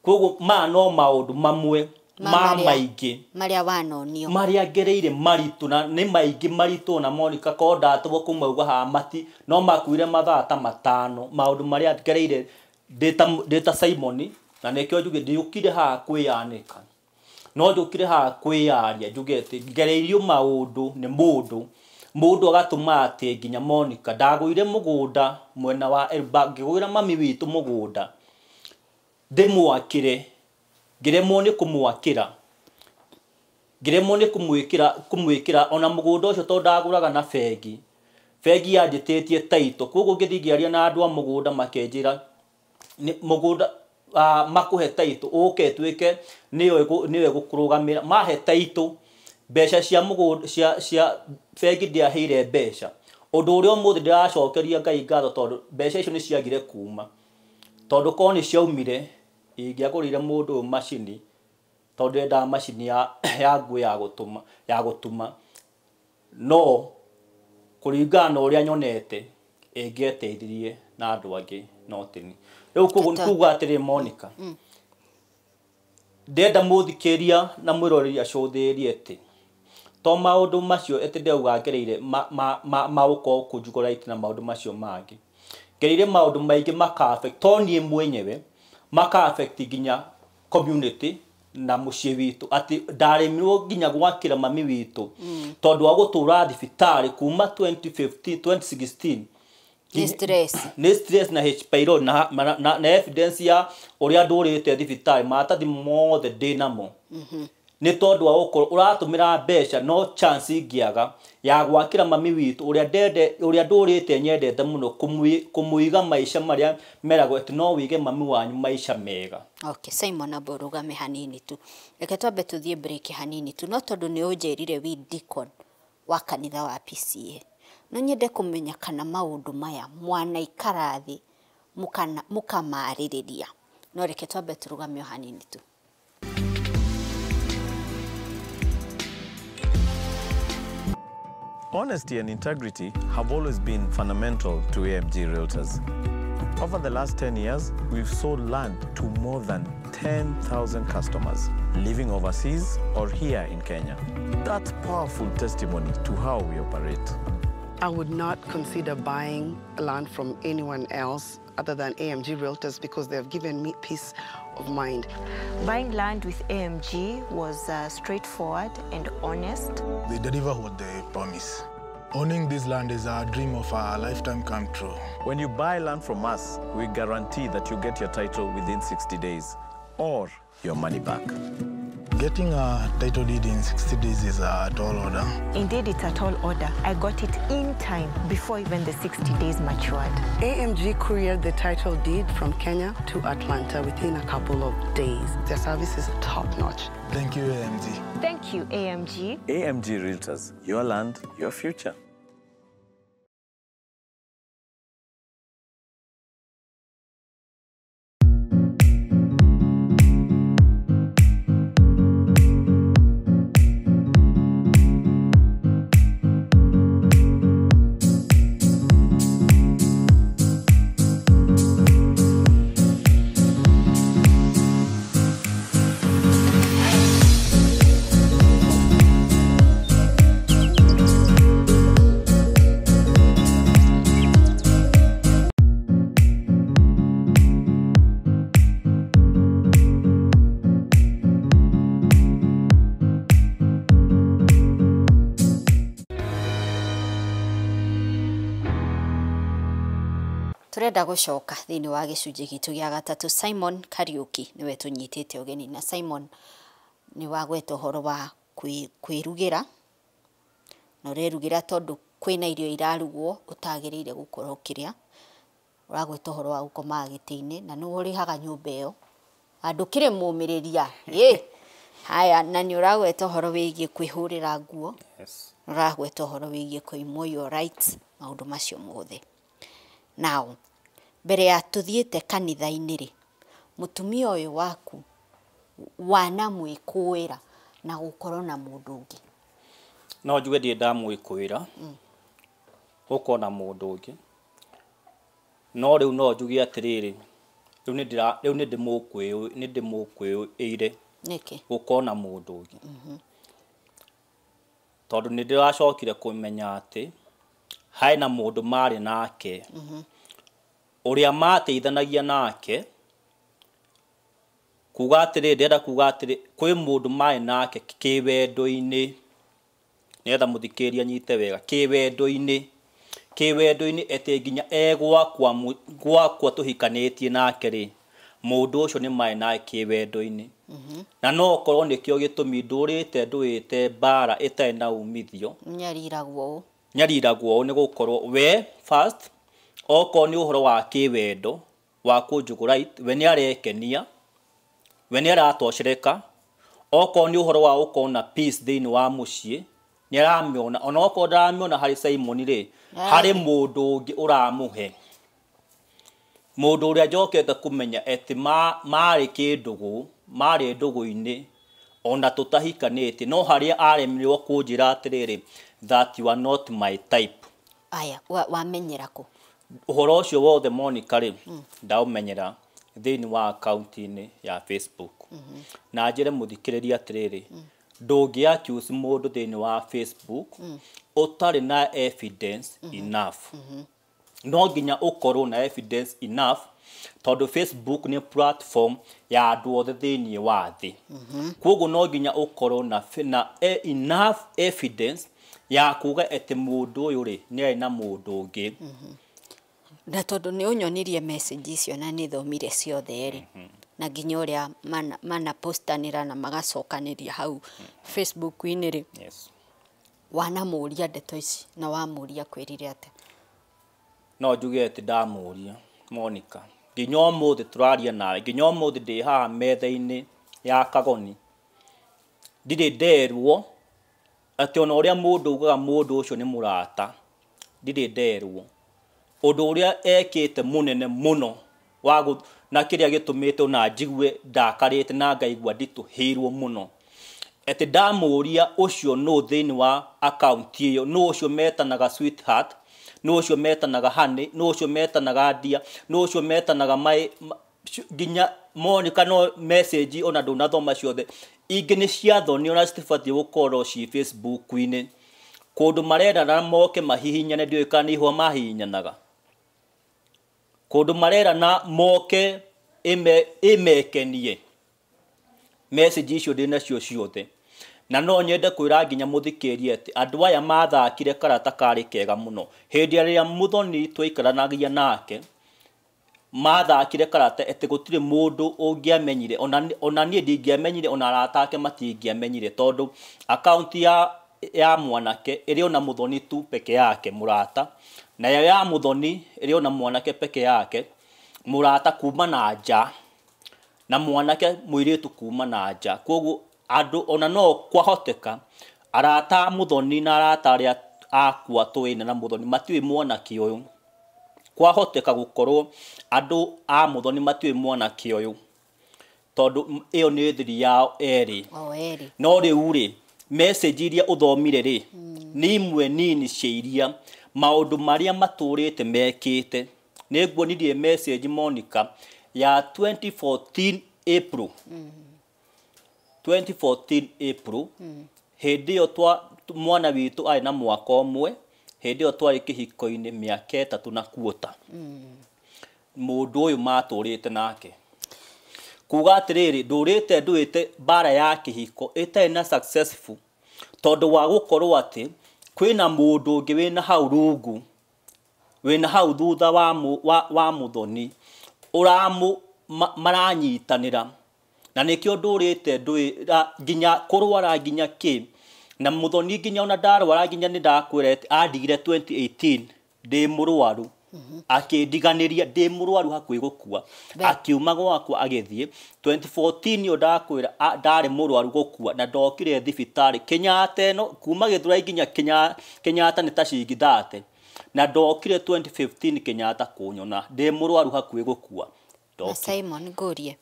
Kwoguo maya no maũndũ mamwe ma maingĩ marĩa wanonio, marĩa ngereire maritũ, na nĩ maingĩ maritũ na Monica ko ndatũgwo kumauga haha mati no makuire mathaa ta 5 maũndũ marĩa ngereire ndĩ ta Simon, na nĩkĩo njuge ndiũkire haha kwĩyanĩka, no njũkire haha kwĩyaria njuge atĩ ngereirio maũndũ nĩ mũndũ agatũma atĩ nginya Monica ndagũire mũgũnda mwena wa Elba, ngĩgũĩra mami witũ mũgũnda ndĩmwakĩre, ngĩremwo nĩ kũmwakĩra, ngĩremwo nĩ kũmwĩkĩra ona mũgũnda ũcio tondũ ndagũraga na bengi, bengi yanjĩtĩtie taito. Kwoguo ngĩthiĩ ngĩaria na andũ a mũgũnda makĩnjĩra mũgũnda makũhe taito ũke ĩtuĩke nĩyo ĩgũkũrũgamĩra. Mahe taito mbeca cia mũgũnda cia bengi ndiaheire mbeca, ũndũ ũrĩa ũmũthĩ ndĩracokeria Ngai ngatho tondũ mbeca icio nĩ ciagire kuma, tondũ korwo nĩ ciaumire ingĩagũrĩire mũndũ ũyũ macini, tondũ ndendaga macini ya nguo ya gũtuma, no kũringana na ũrĩa nyonete ĩngĩeteithirie na andũ angĩ no tini. Rĩu koguo kuga atĩrĩ Monica, ndĩrenda mũthikĩria na mwĩroreri acũthĩrĩrie atĩ to maũndũ macio atĩ ndĩrauga ngereire ma gũkorwo kũnjugũra na maũndũ macio mangĩ, ngereire maũndũ maingĩ maka affect to niĩ mwenyewe, maka affect nginya community na mũciĩ witũ, atĩ ndaremirwo nginya gwakĩra mami witũ tondũ wa gũtũra thibitarĩ kuma 2015 2016 Nĩ stress. Nĩ stress na H pylori na evidence ya ũrĩa ndũrĩte thibitarĩ, maratathi mothe ndĩ namo. Nĩ tondũ wa gũkorwo ũratũmĩra mbeca, no chance ingĩaga ya gwakĩra mami witũ ũrĩa ndende, ũrĩa ndũrĩte nyendete mũno, kũmũiga maica marĩa meragwo atĩ no wĩige mami wanyu maica mega. Okay, Simon, amba ũrũgame hanini tu. Reke twambe tũthiĩ break hanini tu, no tondũ nĩ ũnjĩrire wĩ deacon wa kanitha wa PCA. No nyende kũmenya kana maũndũ maya mwanaikara thĩ mũkamarĩrĩria. No reke twambe tũrũgame o hanini tu. Honesty and integrity have always been fundamental to AMG Realtors. Over the last 10 years, we've sold land to more than 10,000 customers living overseas or here in Kenya. That's powerful testimony to how we operate. I would not consider buying land from anyone else other than AMG Realtors because they have given me peace of mind. Buying land with AMG was straightforward and honest. They deliver what they promise. Owning this land is a dream of a lifetime come true. When you buy land from us, we guarantee that you get your title within 60 days or your money back. Getting a title deed in 60 days is a tall order. Indeed, it's a tall order. I got it in time before even the 60 days matured. AMG couriered the title deed from Kenya to Atlanta within a couple of days. Their service is top-notch. Thank you, AMG. Thank you, AMG. AMG Realtors, your land, your future. Turenda gucoka thiini wa gicunjĩ gitũ gĩa gatatũ. Simon Kariuki niwe tũnyitĩte ũgeni, na Simon nĩ wagweta ũhoro wa kwĩrugĩra, na ũrerugĩra tondũ kwĩna irio irarugwo ũtagĩrĩire gũkorwo ũkĩrĩa. Ũragweta ũhoro wa gũkomaga gĩtĩ-inĩ na nĩwe ũrĩhaga nyũmba ĩyo, handũ kĩrĩ mũmĩrĩria. Haya, na nĩ ũragweta ũhoro wĩgiĩ kwĩhũrĩra nguo. Yes. Ũragweta ũhoro wĩgiĩ kũimwo your rights, maũndũ macio mothe. Now, mbere ya tuthiĩte kanitha-inĩ rĩ, mũtumia ũyũ waku wanamwĩkũĩra na gũkorwo na mũndũ ũngĩ? No njuge ndirĩ ndamwĩkũĩra gũkorwo na mũndũ ũngĩ, no rĩu no njuge atĩrĩrĩ, rĩu nĩ ndĩmũkũĩire Nĩkĩ? gũkorwo na mũndũ ũngĩ, tondũ nĩ ndĩracokire kũmenya atĩ harĩ na mũndũ marĩ nake ũrĩa mateithanagia nake. Kuga atĩrĩ, ndĩrenda kuga atĩrĩ, kwĩ mũndũ marĩ nake kĩwendo-inĩ, nĩgetha mũthikĩrĩria anyite wega, kĩwendo-inĩ, kĩwendo-inĩ atĩ nginya e gwakwa tũhikanĩtie nake rĩ, mũndũ ũcio nĩ marĩ nake kĩwendo-inĩ. Na no okorwo nĩkĩo gĩtũmi ndũrĩte ndũĩte mbara ĩtarĩ na umithio. Nyariragwo ũũ. Nyariragwo ũũ nĩ gũkorwo we first, okorwo nĩ ũhoro wa kĩwendo wa kũnjũgũra, we nĩ arekenia, we nĩ aratocereka. Okorwo nĩ ũhoro wa gũkorwo na peace thĩinĩ wa mũciĩ, nĩ aramĩona. Ona okorwo ndaramĩona harĩ Simon rĩ, harĩ mũndũ ũngĩ ũramũhe. Mũndũ ũrĩa njokete kũmenya atĩ marĩ kĩndũgũ, marĩ ndũgũ-inĩ, ona tũtahikanĩtie, no harĩa aremirwo kũnjĩra atĩrĩrĩ, that you are not my type. Aya, wamenyera kũ? Ũhoro ũcio wothe Monica rĩ, ndaũmenyera thĩinĩ wa akaunti-inĩ ya Facebook. Na njĩre mũthikĩrĩria atĩrĩrĩ, ndũngĩ accuse mũndũ thĩinĩ wa Facebook ũtarĩ na evidence enough. No nginya ũkorwo na evidence enough, tondũ Facebook nĩ platform ya andũ othe thĩinĩ wa thĩ. Koguo no nginya ũkorwo na enough evidence ya kuga atĩ mũndũ ũyũ rĩ, nĩ arĩ na mũndũ ũngĩ. Na tondũ nĩ ũnyonirie message icio na nĩ thomire ciothe rĩ, na nginya ũrĩa mana postanĩra na magacokanĩria hau Facebook-inĩ rĩ. Yes. Wanamũria ndeto ici na wamũria kwĩrire atĩa? No njuge atĩ ndamũria Monica, nginya ũmũthĩ tũraria nawe, nginya ũmũthĩ ndĩ haha metha-inĩ ya Kagoni, ndirĩ nderwo atĩ ona ũrĩa mũndũ augaga mũndũ ũcio nĩ mũrata, ndirĩ nderwo ũndũ ũrĩa ekĩte mũnene mũno wa na kĩrĩa gĩtũmĩte ona njigue ndakarĩte na ngaigua nditũhĩirwo mũno, atĩ ndamũria ũcio nũ thĩinĩ wa account ĩyo, nũ ũcio metanaga sweetheart, nũ ũcio metanaga honey, nũ ũcio metanaga dear, nũ ũcio metanaga my, nginya Monica no message ona ndũnathoma ciothe, ingĩ nĩ cia thoni ona citibatiĩ gũkorwo ci Facebook-inĩ, kũndũ marerana moke mahihinyane, ndiũĩ kana nĩ ihũa mahihinyanaga, kũndũ marerana moke ĩmekenie. Message icio ndĩ nacio ciothe, na no nyende kwĩra nginya mũthikĩrie atĩ andũ aya mathakire karata karĩ kega mũno. Hĩndĩ ĩrĩa Muthoni twaikaranagia nake, mathakire karata atĩ gũtirĩ mũndũ ũngĩamenyire, ona niĩ ndingĩamenyire, ona arata ake matingĩamenyire, tondũ account ya mwanake ĩrĩ ona Muthoni tu peke yake mũrata, nayo ya Muthoni ĩrĩ ona mwanake peke yake mũrata kuma na nja, na mwanake mũirĩtu kuma na nja. Koguo andũ ona no kwahoteka arata a Muthoni na arata arĩa akwa tũĩna na Muthoni matiũĩ mwanake ũyũ, kwahoteka gũkorwo andũ a Muthoni matiũĩ mwanake ũyũ, tondũ ĩyo nĩ thiri yao erĩ. O erĩ. No rĩu rĩ, message iria ũthomire rĩ, nĩ imwe nini cia iria maũndũ marĩa matũrĩte mekĩte. Nĩ nguonirie message Monica ya 2014 April. 2014 April, hĩndĩ ĩyo mwana witũ arĩ na mwaka ũmwe, hĩndĩ ĩyo twarĩ kĩhiko-inĩ mĩaka 3 na kuota. Mũndũ ũyũ matũrĩte nake, kuga atĩrĩrĩ, ndũrĩte ndũĩte mbara ya kĩhiko ĩtarĩ na successful, tondũ wa gũkorwo atĩ kwĩna mũndũ ũngĩ wĩna hau rungu, wĩna hau thutha wa Muthoni, maranyitanĩra, na nĩkĩo ndũrĩte ndũĩ nginya kũrwara nginya kĩ, na Muthoni nginya ona ndarwara nginya nĩ ndakwĩra atĩ andigire 2018 ndĩ mũrwaru, akĩndiganĩria ndĩ mũrwaru hakuhĩ gũkua, akiuma gwakwa agĩthiĩ. 2014 yo ndakwĩra ndarĩ mũrwaru gũkua, na ndokire thibitarĩ Kenyatta ĩno, kuma Gĩthũrai nginya Kenyatta nĩ ta ciringi 30, na ndokire 2015 Kenyatta kũnyona ndĩ mũrwaru hakuhĩ gũkua. Na Simon ngũrie,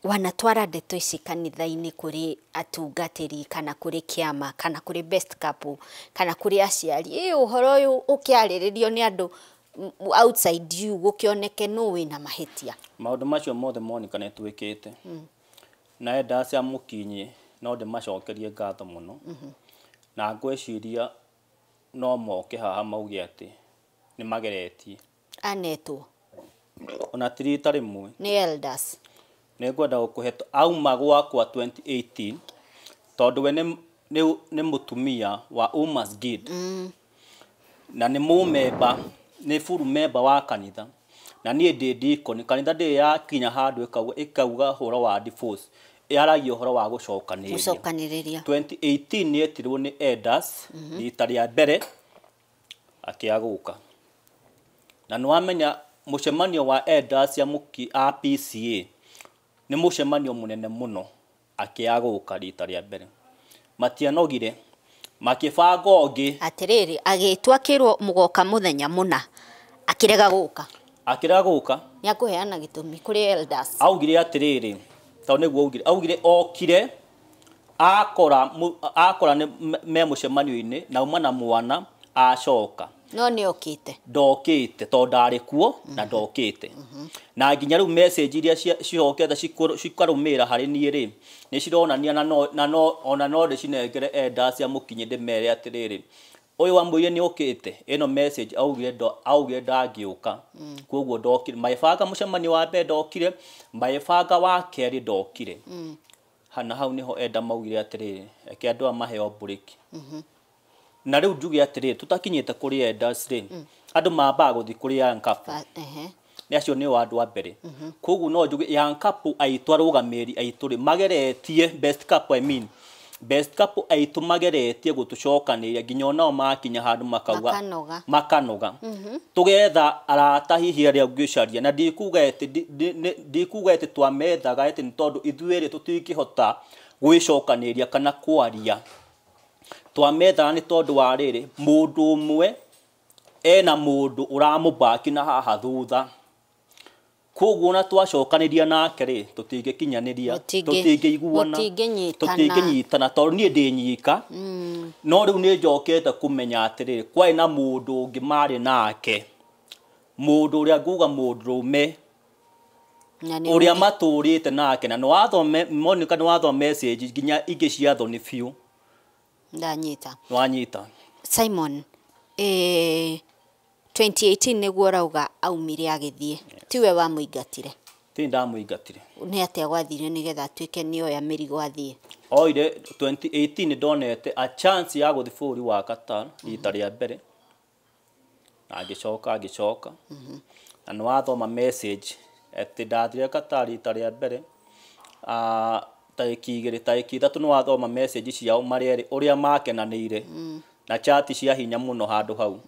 wanatwara ndeto ici kanitha-inĩ kũrĩ atungatĩri kana kũrĩ kĩama kana kũrĩ best couple kana kũrĩ aciari, ĩ ũhoro ũyũ ũkĩarĩrĩrio nĩ andũ outside you gũkĩoneke nũ wĩna mahĩtia? Maũndũ macio mothe Monica nĩ twĩkĩte, na enda cia mũkinyi no ndĩmacokerie ngatho mũno, na ngwĩciria no moke haha mauge atĩ nĩ mageretie. Anetwo ona ti rita rĩmwe nĩ elders. Nĩ ngwenda gũkũhe auma gwakwa 2018, tondũ we nĩ mũtumia wa Umas Guild, na nĩ mũmemba, nĩ full member wa kanitha, na niĩ ndĩ deacon. Kanitha ndĩ yakinya handũ ĩkauga ũhoro wa divorce, yaragia ũhoro wa gũcokanĩrĩria. 2018 nĩ etirwo nĩ elders rita rĩa mbere akĩaga gũka, na nĩ wamenya mũcemanio wa elders ya a PCA nĩ mũcemanio mũnene mũno, akĩaga gũka rita rĩa mbere. Matianogire, makĩbanga ũngĩ. Atĩrĩrĩ, agĩtua akĩrwo mũgoka mũthenya mũna, akĩrega gũka. Akĩrega gũka. Nĩ akũheana gĩtũmi kũrĩ elders. Augire atĩrĩrĩ, tondũ nĩguo augire, augire okire akora nĩ me mũcemanio-inĩ na uma na mwana acoka. No nĩ okĩte. Ndokĩte tondũ ndarĩ kuo na ndokĩte. Na nginya rĩu message iria cihokete cikarũmĩrĩra harĩ niĩ rĩ, nĩ cironania na no ona no ndĩcinengere elders cia mũkinyi ndĩmere atĩrĩrĩ, ũyũ wamwĩrire nĩ okĩte, ĩno message augire ndangĩũka, koguo ndokire. Magĩbanga mũcemanio wa mbere ndokire, magĩbanga wa kerĩ ndokire. Na hau nĩho enda maugire atĩrĩrĩ, reke andũ aya maheo break. Na rĩu njuge atĩrĩrĩ, tũtakinyĩte kũrĩ elders rĩ, Andũ mambaga gũthiĩ kũrĩ young couple. Nĩ acio nĩo andũ a mbere. Koguo no njuge young couple aitũ, arũgamĩrĩri aitũ rĩ, mageretie best couple, I mean best couple aitũ mageretie gũtũcokanĩrĩria nginya onao makinya handũ makauga Makanoga. Makanoga. Tũgetha arata hihi arĩa ũngĩcaria, na ndikuga atĩ ndikuga atĩ twamethaga atĩ nĩ tondũ ithuĩ rĩ tũtingĩhota gwĩcokanĩrĩria kana kwaria. Twamethaga nĩ tondũ wa rĩrĩ, mũndũ ũmwe ena mũndũ ũramũbaki na haha thutha. Koguo ona twacokanĩria nake rĩ, tũtingĩkinyanĩria, tũtingĩiguana, mũtingĩnyitana. Tũtingĩnyitana tondũ niĩ ndĩ nyika. No rĩu nĩ njokete kũmenya atĩrĩrĩ, kwarĩ na mũndũ ũngĩ marĩ nake, mũndũ ũrĩa nguga mũndũrũme Na nĩ ũrĩa ũngĩ. Matũrĩte nake, na nĩwathome Monica, nĩwathoma message nginya ingĩ cia thoni biũ. Ndanyita. Nĩwanyita. Simon, 2018 nĩguo ũrauga aumire agĩthiĩ, tiwe wamũingatire? Ti ndamũingatire. Nĩ atĩa gwathire nĩgetha atuĩke nĩoya mĩrigo athiĩ? Oire 2018 ndonete a chance ya gũthiĩ bũrũri wa Qatar rita rĩa mbere, na ngĩcoka na nĩwathoma message atĩ ndathire Qatar rita rĩa mbere, tarĩki 2, tarĩki 3, nĩwathoma message ciao marĩ erĩ ũrĩa makenanĩire na chat cia hinya mũno handũ hau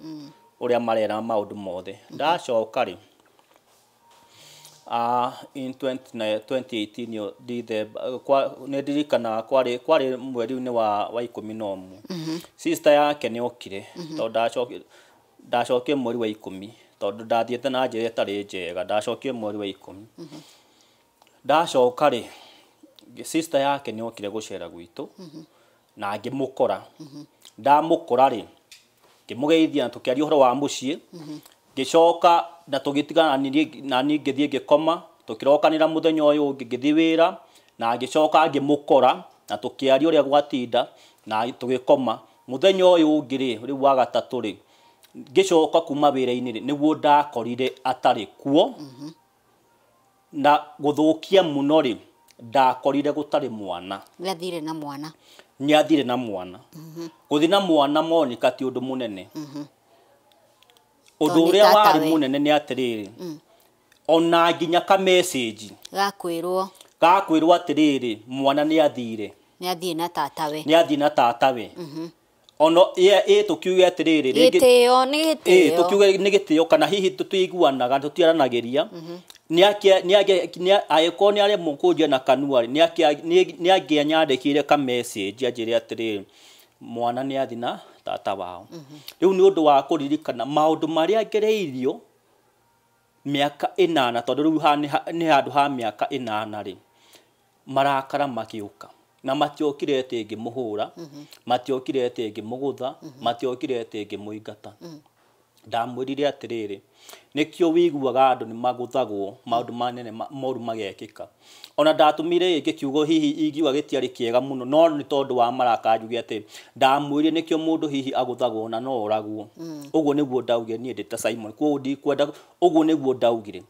ũrĩa marera maũndũ mothe. Ndacoka rĩ, in 20, 2018 yo December kwa nĩ ndirikanaga kwarĩ mweri-inĩ wa 11, sister yake nĩ okire, tondũ ndacokire mweri wa 10, tondũ ndathiĩte na njĩra ĩtarĩ njega. Ndacokire mweri wa 10. Ndacoka rĩ, sister yake nĩ okire gũcera gwitũ na ngĩmũkora. Ndamũkora rĩ, ngĩmũgeithia na tũkĩaria ũhoro wa mũciĩ, ngĩcoka na tũgĩtigana, na niĩ ngĩthiĩ ngĩkoma. Tũkĩrokanĩra mũthenya ũyũ ũngĩ, ngĩthiĩ wĩra na ngĩcoka ngĩmũkora na tũkĩaria ũrĩa gwatinda na tũgĩkoma. Mũthenya ũyũ ũngĩ rĩ, rĩu wa gatatũ rĩ, ngĩcoka kuma wĩra-inĩ rĩ, nĩguo ndakorire atarĩ kuo. Na gũthũkia mũno rĩ, ndakorire gũtarĩ mwana. Nĩathire na mwana? Nĩ athire na mwana. Gũthiĩ na mwana, Monica, ti ũndũ mũnene. Ũndũ Tondũ nĩ ũrĩa warĩ tatawe. Mũnene nĩ atĩrĩrĩ, ona nginya ka message gakwĩrwo gakwĩrwo atĩrĩrĩ, mwana nĩ athire, nĩ athiĩ na tatawe. Nĩ athiĩ na tatawe. Ono ĩ tũkiuge atĩrĩrĩ, Gĩtĩo nĩ ĩ gĩtĩo. Tũkiuge nĩ gĩtĩo, kana hihi tũtiguanaga, tũtiaranagĩria, angĩkorwo nĩ aremwo kũnjia na kanua rĩ, nĩ angĩanyandĩkĩire ka message anjĩre atĩrĩrĩ, mwana nĩ athi na tata wao. Rĩu nĩ ũndũ wa kũririkana maũndũ marĩa ngereirio mĩaka 8, tondũ rĩu haha nĩ handũ ha mĩaka 8 rĩ, marakara magĩũka, na matiokire atĩ ngĩmũhũra, matiokire atĩ ngĩmũgũtha, matiokire atĩ ngĩmũingata. Ndamwĩrire atĩrĩrĩ, nĩkĩo wĩiguaga andũ nĩ magũthagwo, maũndũ manene moru magekĩka. Ona ndatũmire rĩngĩ kiugo hihi ingiuga gĩtiarĩ kĩega mũno, no nĩ tondũ wa maraka njuge atĩ ndamwĩrire nĩkĩo mũndũ hihi agũthagwo na no oragwo. Ũguo nĩguo ndaugire niĩ ndĩ ta Simon. Koguo ndikwenda, ũguo nĩguo ndaugire,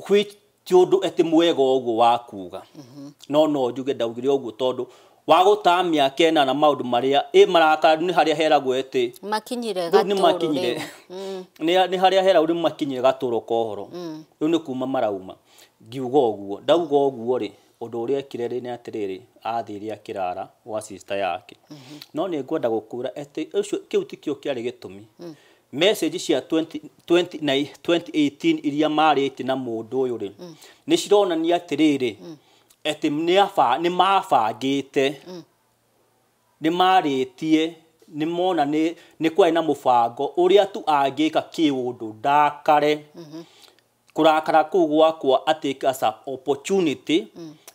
which ti ũndũ atĩ mwega ũguo wa kuga, no no njuge ndaugire ũguo tondũ wa gũtaa mĩaka 8 maũndũ marĩa ĩ marakara nĩ harĩa heragwo atĩ makinyire rĩu nĩ gatũrũ makinyire rĩu. Nĩ harĩa heragwo rĩu makinyire gatũrũ ka ũhoro, rĩu nĩ kuma marauma. Ngiuga ũguo, ndauga ũguo rĩ, ũndũ ũrĩa ekire rĩ nĩ atĩrĩrĩ, athire akĩrara gwa sister yake. No nĩ ngwenda gũkwĩra atĩ ũcio kĩu tikĩo kĩarĩ gĩtũmi. Message cia 20 20 na 2018 iria marĩtie na mũndũ ũyũ rĩ, nĩ cironania atĩrĩrĩ, atĩ nĩ mabangĩte, nĩ marĩtie, nĩ mona nĩ kwarĩ na mũbango ũrĩa tu angĩka kĩũndũ ndakare. Kũrakara kũu gwakwa atĩke as a opportunity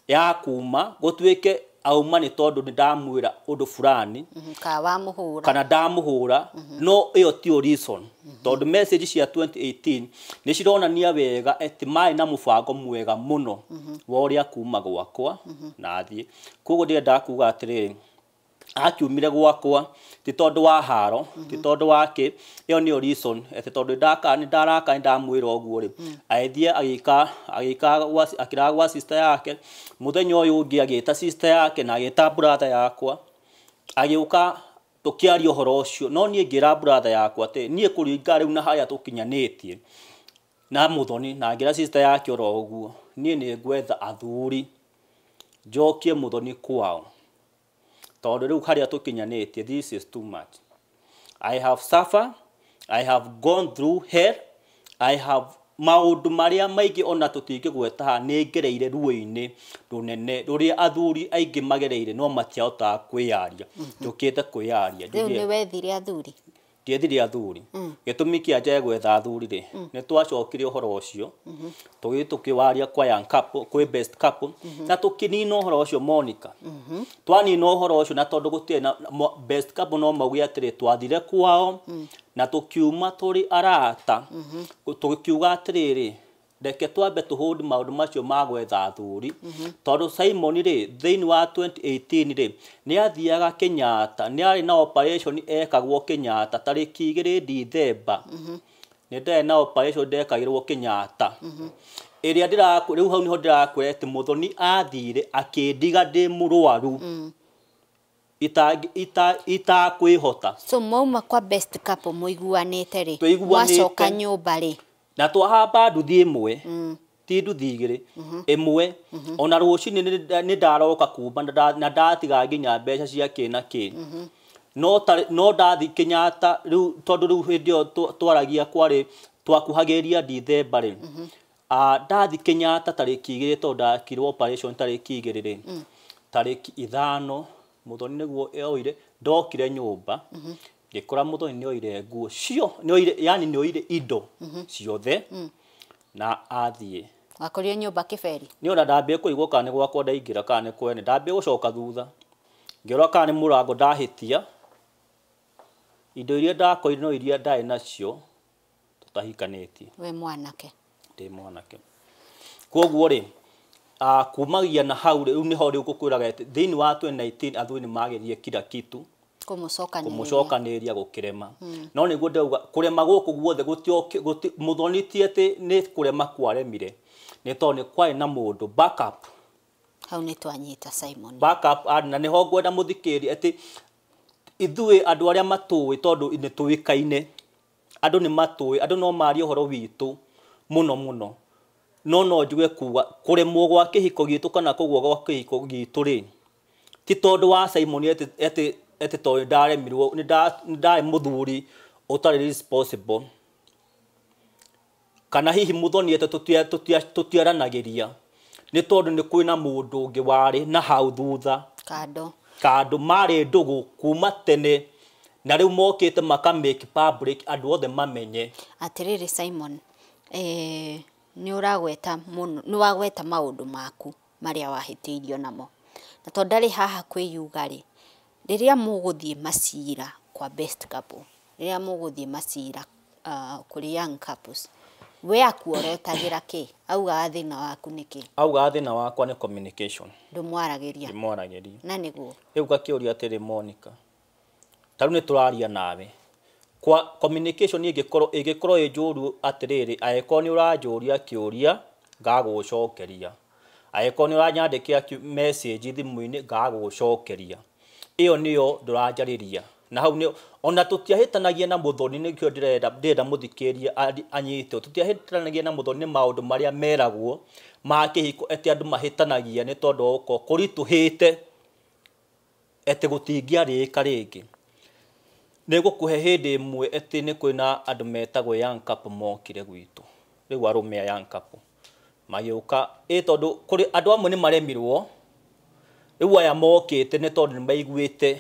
ya kuma, gũtuĩke auma nĩ tondũ nĩ ndamwĩra ũndũ fulani. Kana wamũhũra. Kana ndamũhũra. No ĩyo tiyo reason, tondũ message cia 2018 nĩ cironania wega atĩ marĩ na mũbango mwega mũno wa ũrĩa kuma gwakwa na athiĩ. Koguo ndĩrenda kuga atĩrĩrĩ, akiumire gwakwa ti tondũ wa haro, ti tondũ wa kĩ. Ĩyo nĩyo reason atĩ tondũ ndaka nĩ ndaraka nĩ ndamwĩra ũguo rĩ, agĩthiĩ agĩka akĩrara gwa sister yake. Mũthenya ũyũ ũngĩ agĩta sister yake na agĩta brother yakwa, agĩũka. Tũkĩaria ũhoro ũcio no niĩ ngĩra brother yakwa atĩ niĩ kũringa rĩu na harĩa tũkinyanĩtie na Muthoni na ngĩra sister yake oro ũguo, niĩ nĩ ngwetha athuri njokie Muthoni kwao tondũ rĩu harĩa tũkinyanĩtie, this is too much. I have suffered, I have gone through hell, I have maũndũ marĩa maingĩ ona tũtingĩgweta haha, nĩ ngereire ruo-inĩ rũnene rũrĩa athuri aingĩ magereire no matiahotaga kwĩyaria. Njũkĩte kwĩyaria. Rĩu nĩ wethire athuri? Ndiethire athuri. Gĩtũmi kĩa njage gwetha athuri rĩ, nĩ twacokire ũhoro ũcio, tũgĩthiĩ tũkĩwaria kwa young couple, kwĩ best couple, na tũkĩnina ũhoro ũcio Monica. Twanina ũhoro ũcio na tondũ gũtirĩ na best couple no mauge atĩrĩ, twathire kwao na tũkiuma tũrĩ arata, tũkiuga atĩrĩrĩ, reke twambe tũhũndi maũndũ macio ma gwetha athuri, tondũ Simon rĩ, thĩinĩ wa 2018 rĩ, nĩ athiaga Kenyatta, nĩ arĩ na operation ekagwo Kenyatta tarĩki 2 Dithemba. Nĩ ndarĩ na operation ndekagĩrwo Kenyatta ĩrĩa rĩu hau nĩho ndĩrakwĩra atĩ Muthoni athire akĩndiga ndĩ mũrwaru itakwĩhota. So mwauma kwa best couple mũiguanĩte rĩ, Tũiguanĩte. mwacoka nyũmba rĩ? Na twahamba nduthi ĩmwe, ti nduthi igĩrĩ, ĩmwe. Ona rũcinĩ nĩ ndaroka kuma na ndatiga nginya mbeca cia kĩ na kĩ. No ndathi Kenyatta rĩu, tondũ rĩu hĩndĩ ĩyo twaragia kwarĩ twakuhagĩrĩria Dithemba rĩ, ndathi Kenyatta tarĩki 2, tondũ ndakirwo operation tarĩki 2 rĩ, tarĩki 5 Muthoni nĩguo oire, ndokire nyũmba ngĩkora Muthoni nĩ oire nguo cio, nĩ oire, yani nĩ oire indo ciothe na athiĩ. Wakorire nyũmba kĩberi? Nĩ ona ndambie kũigua kana nĩ gwakwa ndaingĩra kana nĩ kwene, ndambie gũcoka thutha ngĩrora kana nĩ mũrango ndahĩtia. Indo iria ndakorire no iria ndarĩ nacio tũtahikanĩtie. We mwanake? Ndĩ mwanake. Koguo rĩ, kumagia na hau rĩu nĩho rĩu ngũkwĩraga atĩ thĩinĩ wa 2019 athuri nĩ mageririe kila kitu kũmũcokanĩrĩria, kũmũcokanĩrĩria gũkĩrema. No nĩguo ndauga kũrema gũkũ guothe gũtioki Muthoni ti atĩ nĩ kũrema kwaremire, nĩ tondũ nĩ kwarĩ na mũndũ backup. Hau nĩ twanyita Simon. Backup, na nĩho ngwenda mũthikĩrie atĩ ithuĩ andũ arĩa matũĩ, tondũ nĩ tũĩkaine, andũ nĩ matũĩ, andũ no marie ũhoro witũ mũno mũno, no njuge kuga kũremwo gwa kĩhiko gitũ kana kũgũa gwa kĩhiko gitũ rĩ, ti tondũ wa Simon atĩ tondũ nĩndaremirwo, nĩ ndarĩ mũthuri ũtarĩ responsible, kana hihi Muthoni atĩ tũtiaranagĩria, nĩ tondũ nĩ kwĩna mũndũ ũngĩ warĩ na hau thutha kando, kando marĩ ndũgũ kuma tene, na rĩu mokĩte maka make public andũ othe mamenye. Atĩrĩrĩ Simon, nĩ ũragweta mũno, nĩ wagweta maũndũ maku marĩa wahĩtĩirio namo, na tondũ ndarĩ haha kwĩyuga rĩ, rĩrĩa mũgũthiĩ macira kwa best couple, rĩrĩa mũgũthiĩ macira kũrĩ young couples, we akuorotagĩra kĩ? Augaga thĩna waku nĩ kĩ? Augaga thĩna wakwa nĩ communication. Ndũmwaragĩria? Ndimwaragĩria. Na nĩguo? Rĩu ngakĩũria atĩrĩ Monica, ta rĩu nĩ tũraria nawe, kwa communication ĩngĩkorwo ĩ njũru atĩrĩrĩ, angĩkorwo nĩ ũranjũria kĩũria ngagũcokeria, angĩkorwo nĩ ũranyandĩkĩra message thimũ-inĩ ngagũcokeria, ĩyo nĩyo ndũranjarĩria. Na hau nĩ ona tũtiahĩtanagia na Muthoni, nĩkĩo ndĩrenda mũthikĩrie anyite, tũtiahĩtanagia na Muthoni nĩ maũndũ marĩa meragwo ma kĩhiko atĩ andũ mahĩtanagia nĩ tondũ wa gũkorwo kũritũhĩte atĩ gũtingĩarĩka rĩngĩ. Nĩ ngũkũhe hĩndĩ ĩmwe atĩ nĩ kwĩna andũ metagwo young couple mokire gwitũ, rĩu arũme a young couple magĩũka, tondũ kũrĩ andũ amwe nĩ maremirwo, rĩu aya mokĩte nĩ tondũ nĩ maiguĩte,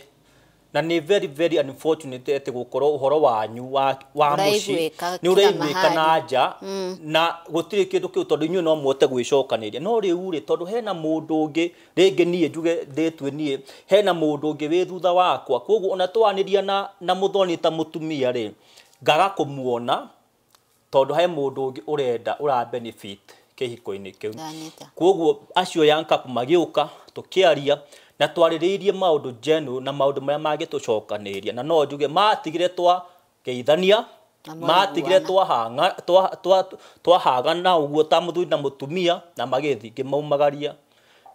na nĩ very very unfortunate atĩ gũkorwo ũhoro wanyu wa mũciĩ nĩ ũraiguĩka na nja, na gũtirĩ kĩndũ kĩu, tondũ inyuĩ no mũhote gwĩcokanĩria. No rĩu rĩ, tondũ hena mũndũ ũngĩ, rĩngĩ niĩ njuge ndĩtue niĩ, hena mũndũ ũngĩ wĩ thutha wakwa, koguo ona twanĩria na Muthoni ta mũtumia rĩ, ngaga kũmuona tondũ he mũndũ ũngĩ ũrenda ũra benefit kĩhiko-inĩ kĩu. Koguo acio young couple magĩũka tũkĩaria na twarĩrĩirie maũndũ genuine na maũndũ marĩa mangĩtũcokanĩria, na no njuge matigire twageithania, matigire twahagana ũguo ta mũthuri na mũtumia, na magĩthiĩ ngĩmaumagaria,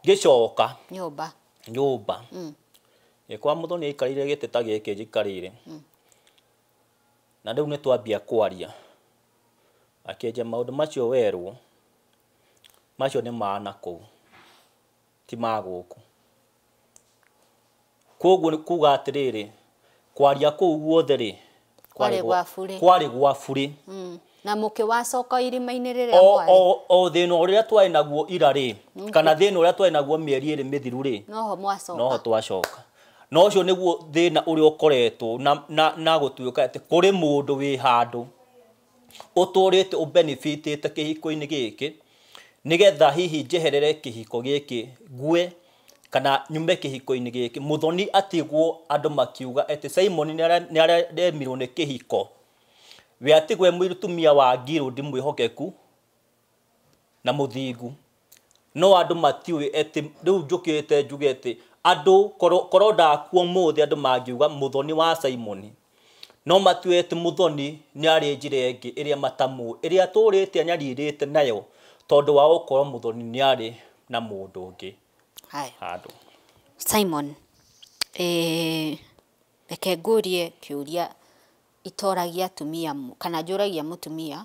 ngĩcoka nyũmba. Kwa Muthoni aikarĩire gĩtĩ ta gĩkĩ njikarĩire. Na rĩu nĩ twambia kwaria. Akĩnjia maũndũ macio werwo macio nĩ ma nakũu, ti ma gũkũ. Koguo nĩ kuga atĩrĩrĩ, kwaria kũu guothe rĩ, Kwarĩ gwa burĩ. Kwarĩ gwa burĩ. Na mũkĩwacoka irima-inĩ rĩrĩa mwarĩ. O thĩna ũrĩa twarĩ naguo ira rĩ, kana thĩna ũrĩa twarĩ naguo mĩeri ĩrĩ mĩthiru rĩ, noho mwacoka. Noho twacoka. Na ũcio nĩguo thĩna ũrĩa ũkoretwo na gũtuĩka atĩ kũrĩ mũndũ wĩ handũ ũtũrĩte ũbenefitĩte kĩhiko-inĩ gĩkĩ, nĩgetha hihi njeherere kĩhiko gĩkĩ ngue kana nyume kĩhiko-inĩ gĩkĩ. Muthoni atigwo andũ makiuga atĩ Simon nĩaremirwo nĩ kĩhiko, we atigwo e mũtumia wa Ngirũndi mwĩhokeku na mũthingu. No andũ matiũĩ atĩ rĩu njũkĩte njuge atĩ andũ korwo ndakua ũmũthĩ andũ mangiuga Muthoni wa Simon, no matiũĩ atĩ Muthoni nĩ arĩ njĩra ĩngĩ ĩrĩa matamũĩ, ĩrĩa atũrĩte anyarirĩte nayo tondũ wa gũkorwo Muthoni nĩ arĩ na mũndũ ũngĩ handũ. Simon, reke ngũrie kĩũria itoragia atumia kana njũragia mũtumia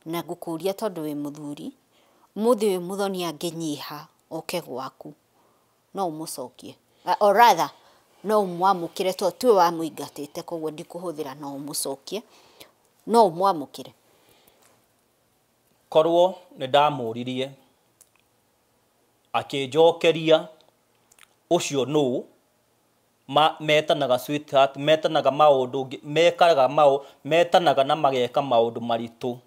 na ngũkũria tondũ wĩ mũthuri. Ũmũthĩ ũyũ Muthoni angĩnyiha oke gwaku no ũmũcokie, or rather no ũmwamũkĩre tondũ tiwe wamũingatĩte, koguo ndikũhũthĩra no ũmũcokie, no ũmwamũkĩre. Korwo nĩ ndamũririe akĩnjokeria ũcio nũ, metanaga sweetheart, metanaga maũndũ, mekaga maũ, metanaga na mageka maũndũ maritũ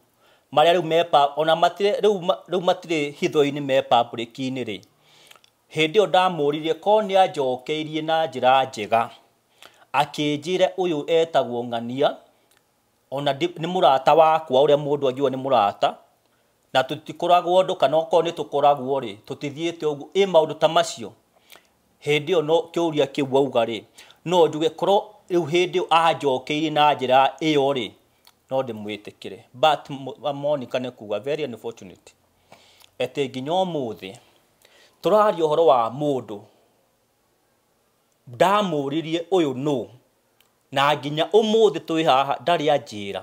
marĩa rĩu mepa, ona matirĩ rĩu matirĩ hitho-inĩ, me public-inĩ rĩ. Hĩndĩ ĩyo ndamũririe korwo nĩ anjokeirie na njĩra njega, akĩnjĩra ũyũ etagwo Ng'ania, ona nĩ mũrata wakwa, ũrĩa mũndũ angiuga nĩ mũrata, na tũtikoragwo ũndũ, kana okorwo nĩ tũkoragwo rĩ, tũtithiĩte ũguo, ĩ maũndũ ta macio. Hĩndĩ ĩyo no kĩũria kĩu auga rĩ, no njuge korwo rĩu hĩndĩ ĩyo anjokeirie na njĩra ĩyo rĩ, no ndĩmwĩtĩkĩre. But Monica nĩ kuga very unfortunate atĩ nginya ũmũthĩ tũraria ũhoro wa mũndũ ndamũririe ũyũ nũ, na nginya ũmũthĩ twĩ haha ndarĩ anjĩra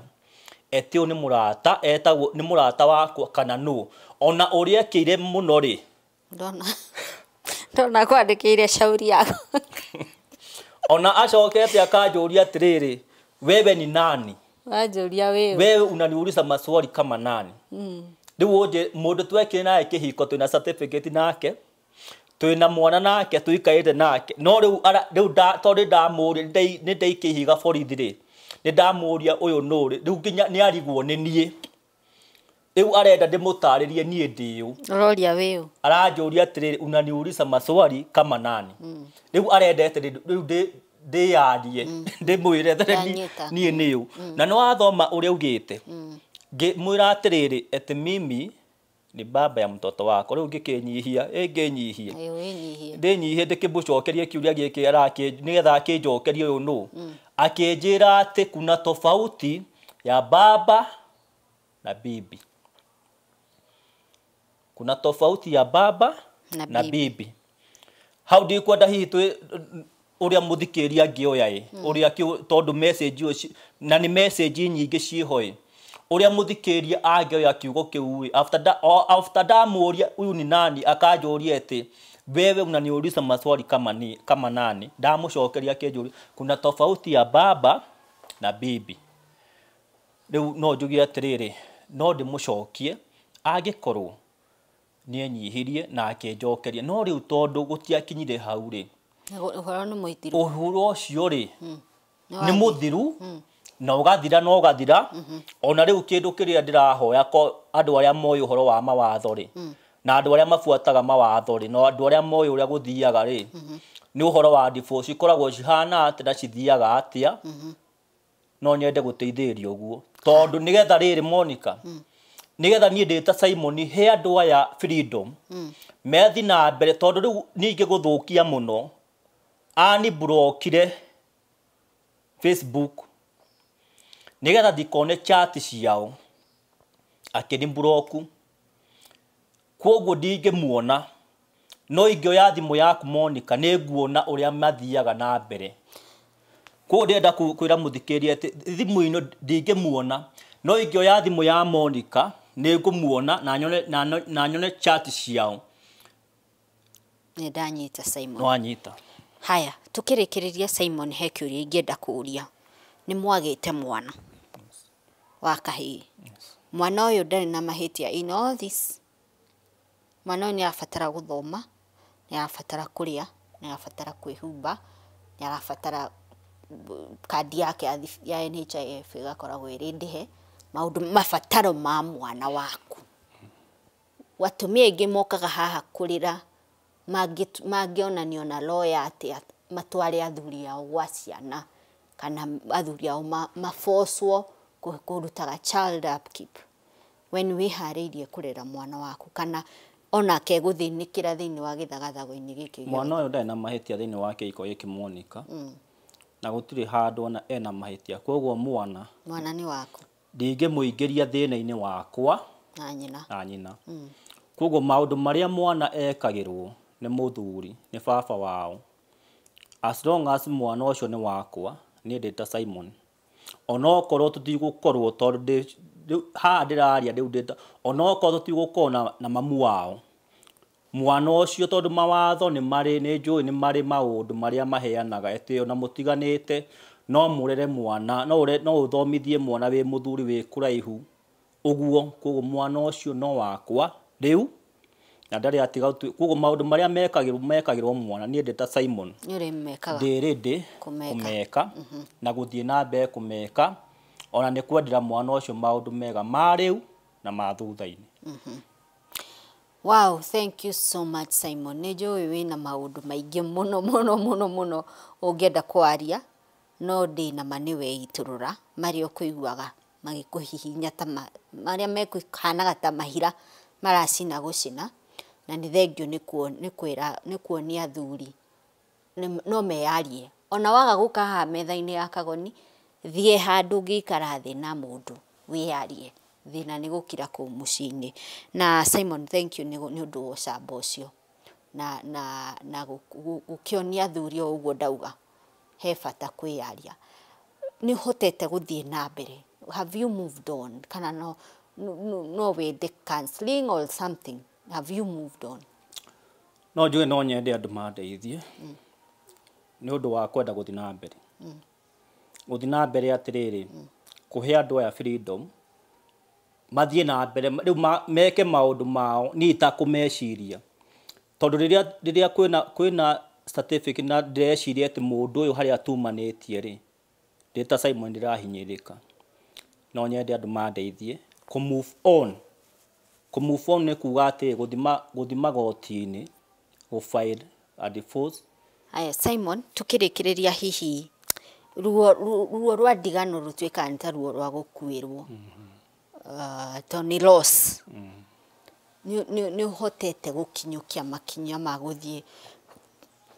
atĩ ũyũ nĩ mũrata, etagwo nĩ mũrata wakwa kana nũ. Ona ũrĩa ekĩire mũno rĩ, ndona kwandĩkĩire shauri yako. Ona acokete akanjũria atĩrĩrĩ, wewe ni nani? Wanjũria wewe. Wewe unaniuliza maswali kama nani? Rĩu ũnjĩ mũndũ twekire naye kĩhiko, twĩna certificate nake, twĩna mwana nake, tũikarĩte nake, no rĩu rĩu tondũ ndamũria, nĩ ndaikia ihiga borithi rĩ, nĩ ndamũria ũyũ nũ rĩ, rĩu nginya nĩ arigwo nĩ niĩ. Rĩu arenda ndĩmũtarĩrie niĩ ndĩ ũ. Ũroria wĩ ũ? Aranjũria atĩrĩrĩ, unaniuliza maswali kama nani? Rĩu arenda atĩrĩrĩ, rĩu ndĩyarie, ndĩmwĩre atĩrĩrĩ, niĩ nĩ ũ. Na nĩ wathoma ũrĩa augĩte. Ngĩmwĩra atĩrĩrĩ, atĩ mimi ni baba ya mtoto wako. Rĩu ngĩkĩnyihia, ngĩnyihia. Ndĩnyihie ndĩkĩmũcokerie kĩũria gĩkĩ nĩgetha akĩnjokerie ũyũ nũ. Akĩnjĩra atĩ kuna tofauti ya baba na bibi. Kuna tofauti ya baba na bibi. Hau ndikwenda hihi twĩ ũrĩa mũthikĩria angĩoya ĩ, ũrĩa tondũ message ũyũ na nĩ message nyingĩ ciĩho ĩ, ũrĩa mũthikĩria angĩoya kiugo kĩu ĩ, after ndamũria huyu ni nani, akanjũria atĩ wewe unaniuliza maswali kama nani, ndamũcokeria akĩnjũria kuna tofauti ya baba na bibi. Rĩu no njuge atĩrĩrĩ, no ndĩmũcokie angĩkorwo nĩenyihirie na akĩnjokeria, no rĩu tondũ gũtiakinyire hau rĩ, ũhoro nĩ mũithiru, ũhoro ũcio rĩ nĩ mũthiru na ũgathira na ũgathira. Ona rĩu kĩndũ kĩrĩa ndĩrahoya ko andũ arĩa moĩ ũhoro wa mawatho rĩ, na andũ arĩa mabuataga mawatho rĩ, na andũ arĩa moĩ ũrĩa gũthiaga rĩ, nĩ ũhoro wa divorce ikoragwo cihana atĩa na cithiaga atĩa. No nyende gũteithĩrĩria ũguo tondũ nĩgetha rĩrĩ Monica, nĩgetha niĩ ndĩ ta Simon he andũ aya freedom methi na mbere, tondũ rĩu ningĩ gũthũkia mũno ani blokire Facebook nĩgetha ndikone chat ciao, akĩni block, koguo ndingĩmuona. No ingĩoya thimũ yaku Monica, nĩ nguona ũrĩa mathiaga na mbere. Koguo ndĩrenda kwĩra mũthikĩrĩria atĩ thimũ ĩno ndingĩmuona, no ingĩoya thimũ ya Monica nĩ ngũmuona na nyone, na nyone chat ciao. Nĩ ndanyita, Simon. Nĩwanyita. Haya, tukĩrĩkĩrĩria, Simon, he kĩũria ingĩenda kũũria. Nĩ mwagĩte mwana wa kahĩĩ. Mwana ũyũ ndarĩ na mahĩtia in all this. Mwana ũyũ nĩ arabatara gũthoma, nĩ arabatara kũrĩa, nĩ arabatara kwĩhumba, nĩ arabatara kandi yake ya NHIF ĩgakoragwo ĩrĩ ndĩhe, maũndũ mabataro ma mwana waku. Atumia aingĩ mokaga haha kũrĩra mangĩonanio na lawyer atĩ matware athuri ao gwa ciana, kana athuri ao mabocwo kũrutaga child upkeep. We nĩ wĩharĩirie kũrera mwana waku, kana onake gũthĩnĩkĩra thĩinĩ wa gĩthagathago-inĩ gĩkĩ gĩothe? Mwana ũyũ ndarĩ na mahĩtia thĩinĩ wa kĩhiko gĩkĩ, Monica, na gũtirĩ handũ ona ena mahĩtia. Koguo mwana Mwana nĩ waku. ndingĩmũingĩria thĩna-inĩ wakwa na nyina. Na nyina. Koguo maũndũ marĩa mwana ekagĩrwo nĩ mũthuri, nĩ baba wao, as long as mwana ũcio nĩ wakwa, niĩ ndĩ ta Simon, onokorwo tũtigũkorwo, tondũ rĩu haha ndĩraria rĩu ndĩ ta, onokorwo tũtigũkorwo na mamu wao, mwana ũcio, tondũ mawatho nĩ marĩ, nĩ njũĩ nĩ marĩ maũndũ marĩa maheanaga atĩ ona mũtiganĩte no mũrere mwana, no ũthomithie mwana wĩ mũthuri wĩ kũraihu ũguo. Koguo mwana ũcio no wakwa rĩu na ndarĩ atiga. Koguo maũndũ marĩa mekagĩrwo mwana, niĩ ndĩ ta Simon Nĩ ũrĩmekaga. ndĩ ready Kũmeka. kũmeka na gũthiĩ na mbere kũmeka, ona nĩ kwendera mwana ũcio maũndũ mega ma rĩu na ma thutha-inĩ. Wow, thank you so much, Simon. Nĩ njũĩ wĩna maũndũ maingĩ mũno mũno mũno mũno ũngĩenda kwaria, no ndĩ na ma nĩ weitũrũra marĩa ũkũiguaga magĩkũhihinya ta marĩa mekũhanaga ta mahira maracina gũcina. Na nĩ thengio nĩ kwĩra, nĩ kuonia athuri no meyarie. Ona waga gũka haha metha-inĩ ya Kagoni, thiĩ handũ ũngĩikara thĩ na mũndũ wĩyarie. Thĩna nĩ gũkira kũu mũciĩ-inĩ. Na Simon, thank you nĩ ũndũ wa ũcamba ũcio na gũkĩonia athuri o ũguo ndauga he bata kwĩyaria. Nĩ ũhotete gũthiĩ na mbere? Have you moved on, kana no wende counseling or something? Have you moved on? No njuge no nyende andũ mandeithie nĩ ũndũ wa kwenda gũthiĩ na mbere, gũthiĩ na mbere atĩrĩrĩ, kũhe andũ aya freedom mathiĩ na mbere rĩu meke maũndũ mao niĩ itakũmeciria, tondũ rĩrĩa kwĩna certificate na ndĩreciria atĩ mũndũ ũyũ harĩa tumanĩtie rĩ, ndĩ ta Simon ndĩrahinyĩrĩrĩka. No nyende andũ mandeithie kũ move on. Kũ move on nĩ kuga atĩ gũthiĩ magoti-inĩ, gũ file a divorce. Aya, Simon, tukĩrĩkĩrĩria, hihi ruo rwa ndigano rũtuĩkaga nĩ ta ruo rwa gũkuĩrwo, tondũ nĩ loss? Nĩ ũhotete gũkinyũkia makinya ma gũthiĩ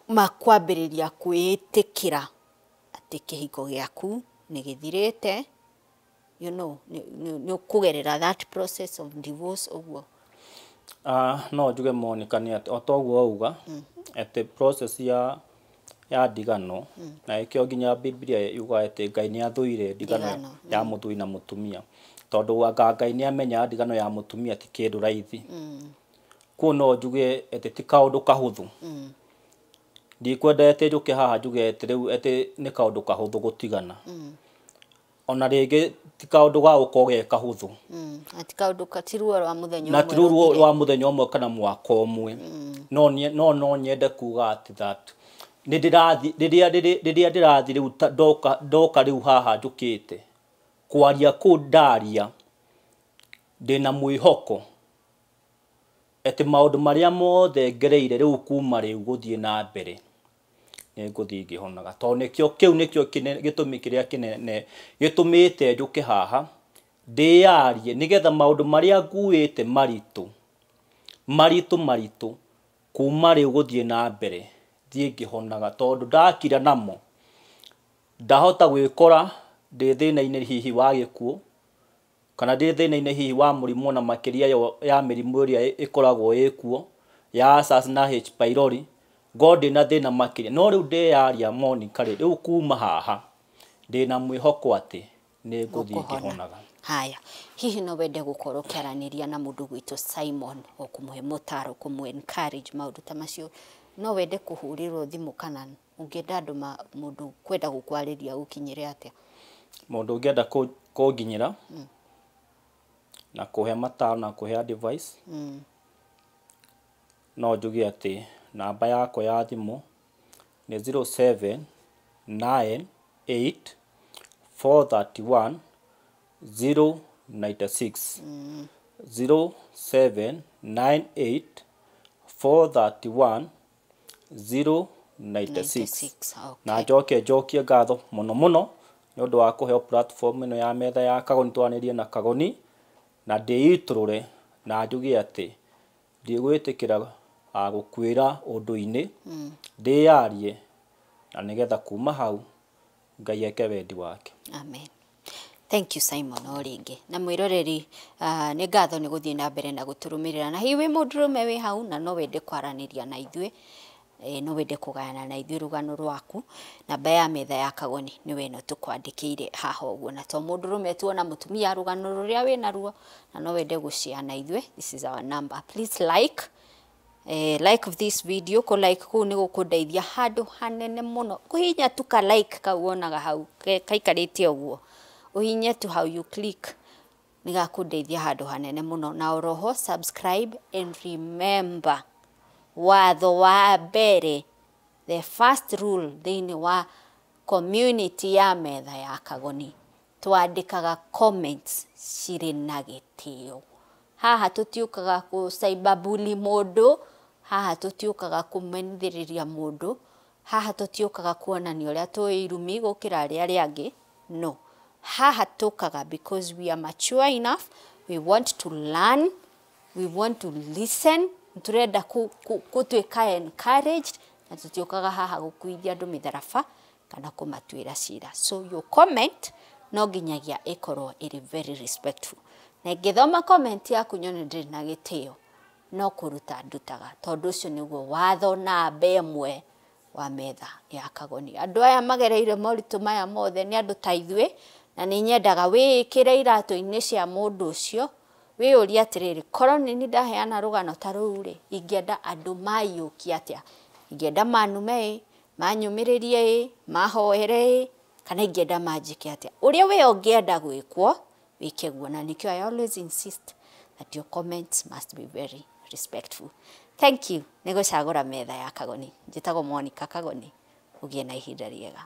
ma kwambĩrĩria kwĩĩtĩkĩra atĩ kĩhiko gĩaku nĩ gĩthirĩte, nĩ ũkũgerera that process of divorce ũguo? No njuge, Monica, nĩ atĩ o toguo wauga atĩ process ya ndigano, na ĩkĩo nginya Biblia yugaga atĩ Ngai nĩ athũire ndigano Ndigano, ya mũthuri na mũtumia, tondũ anga Ngai nĩ amenyaga ndigano ya mũtumia ti kĩndũ raithi. Kuo no njuge atĩ ti kaũndũ kahũthũ. Ndikwenda atĩ njũke haha njuge atĩ rĩu atĩ nĩ kaũndũ kahũthũ gũtigana. Ona rĩngĩ ti kaũndũ ga gũkorwo ge kahũthũ. Ati kaũndũ ti ruo rwa mũthenya Na ũmwe ti ruo rũthire. Rwa mũthenya ũmwe kana mwaka ũmwe. No nyende kuga atĩ that nĩ ndĩrathi rĩrĩa ndĩrathi rĩu ndoka rĩu haha njũkĩte kwaria kũu, ndaria ndĩna mwĩhoko atĩ maũndũ marĩa mothe ngereire rĩu, kuma rĩu gũthiĩ na mbere, nĩ ngũthiĩ ngĩhonaga, tondũ nĩkĩo kĩu nĩkĩo gĩtũmi kĩrĩa kĩnene gĩtũmĩte njũke haha ndĩyarie, nĩgetha maũndũ marĩa nguĩte maritũ maritũ maritũ, kuma rĩu gũthiĩ na mbere thiĩ ngĩhonaga, tondũ ndakira namo ndahota gwĩkora ndĩ thĩna-inĩ hihi wa gĩkuũ, kana ndĩ thĩna-inĩ hihi wa mũrimũ, na makĩria ya mĩrimũ ĩrĩa ĩkoragwo ĩkuo. ya ulcers na H pylori, ngorwo ndĩna thĩna makĩria. No rĩu ndĩyaria Monica rĩ, rĩu kuma haha ndĩna mwĩhoko atĩ nĩ ngũthiĩ ngĩhonaga. Haya, hihi no wende gũkorwo ũkĩaranĩria na mũndũ gwitũ Simon, o kũmũhe mũtaro, kũmũ encourage, maũndũ ta macio? No wende kũhũrĩrwo thimũ, kana ũngĩenda andũ mũndũ kwenda gũkwarĩria gũkinyĩre atĩa? Mũndũ ũngĩenda kũnginyĩra na kũhe mataro na kũhe advice, no njuge atĩ namba yakwa ya thimũ nĩ 0798 431 096, 0798 431 096. 96. Na njoke njokie ngatho mũno mũno nĩ ũndũ wa kũheo platform ĩno ya metha ya Kagoni, twanĩrie na Kagoni na ndĩitũrũre na njuge atĩ ndigwĩtĩkĩra gũkuĩra ũndũ-inĩ, ndĩyarie na nĩgetha kuma hau Ngai eke wendi wake. Amen. Thank you, Simon, o rĩngĩ. Na mwĩroreri, nĩ ngatho nĩ gũthiĩ na mbere na gũtũrũmĩrĩra. Na hihi wĩ mũndũrũme wĩ hau na no wende kwaranĩria na ithuĩ, no wende kũgayana na ithuĩ rũgano rwaku, namba ya metha ya Kagoni nĩwe ĩno tũkwandĩkĩire haha ũguo. Na to mũndũrũme tu, ona mũtumia, rũgano rũrĩa wĩ naruo na no wende gũshare na ithuĩ, this is our number. Please like, like this video. Kũ like kũu nĩ gũkũndeithia handũ hanene mũno. Kũhihinya tu ka like kau wonaga hau kaikarĩte ũguo, ũhihinye tu hau, you click, nĩ gakũndeithia handũ hanene mũno. Na oroho subscribe, and remember, watho wa mbere, the first rule thĩinĩ wa community ya metha ya Kagoni, twandĩkaga comments cirĩ na gĩtĩo. Haha tũtiũkaga kũ cyberbully mũndũ, haha tũtiũkaga kũmenithĩrĩria mũndũ, haha tũtiũkaga kuonania ũrĩa tũĩ irumi gũkĩra arĩa angĩ. No haha tũkaga because we are mature enough, we want to learn, we want to listen, turenda gũtuĩka encouraged, na tũtiũkaga haha gũkuithia andũ mĩtharaba kana kũmatuĩra cira. So your comment no nginyagia ĩkorwo ĩrĩ very respectful, na ingĩthoma comment yaku nyone ndĩrĩ na gĩtĩo, no kũruta ndutaga, tondũ ũcio nĩguo watho namba 1 wa metha ya Kagoni. Andũ aya magereire moritũ maya mothe nĩ andũ ta ithuĩ, na nĩ nyendaga wĩĩkĩre iratũ-inĩ cia mũndũ ũcio, wĩyũrie atĩrĩrĩ, korwo nĩ niĩ ndaheana rũgano ta rũu rĩ, ingĩenda andũ maiyũkie atĩa? Ingĩenda manume ĩ, manyũmĩrĩrie ĩ, mahoere ĩ, kana ingĩenda manjĩke atĩa? Ũrĩa we ũngĩenda gwĩkwo, wĩke guo. Na nĩkĩo I always insist that your comments must be very respectful. Thank you nĩ gũcagũra metha ya Kagoni. Njĩtagwo Monica Kagoni. Ũgĩe na ihinda rĩega.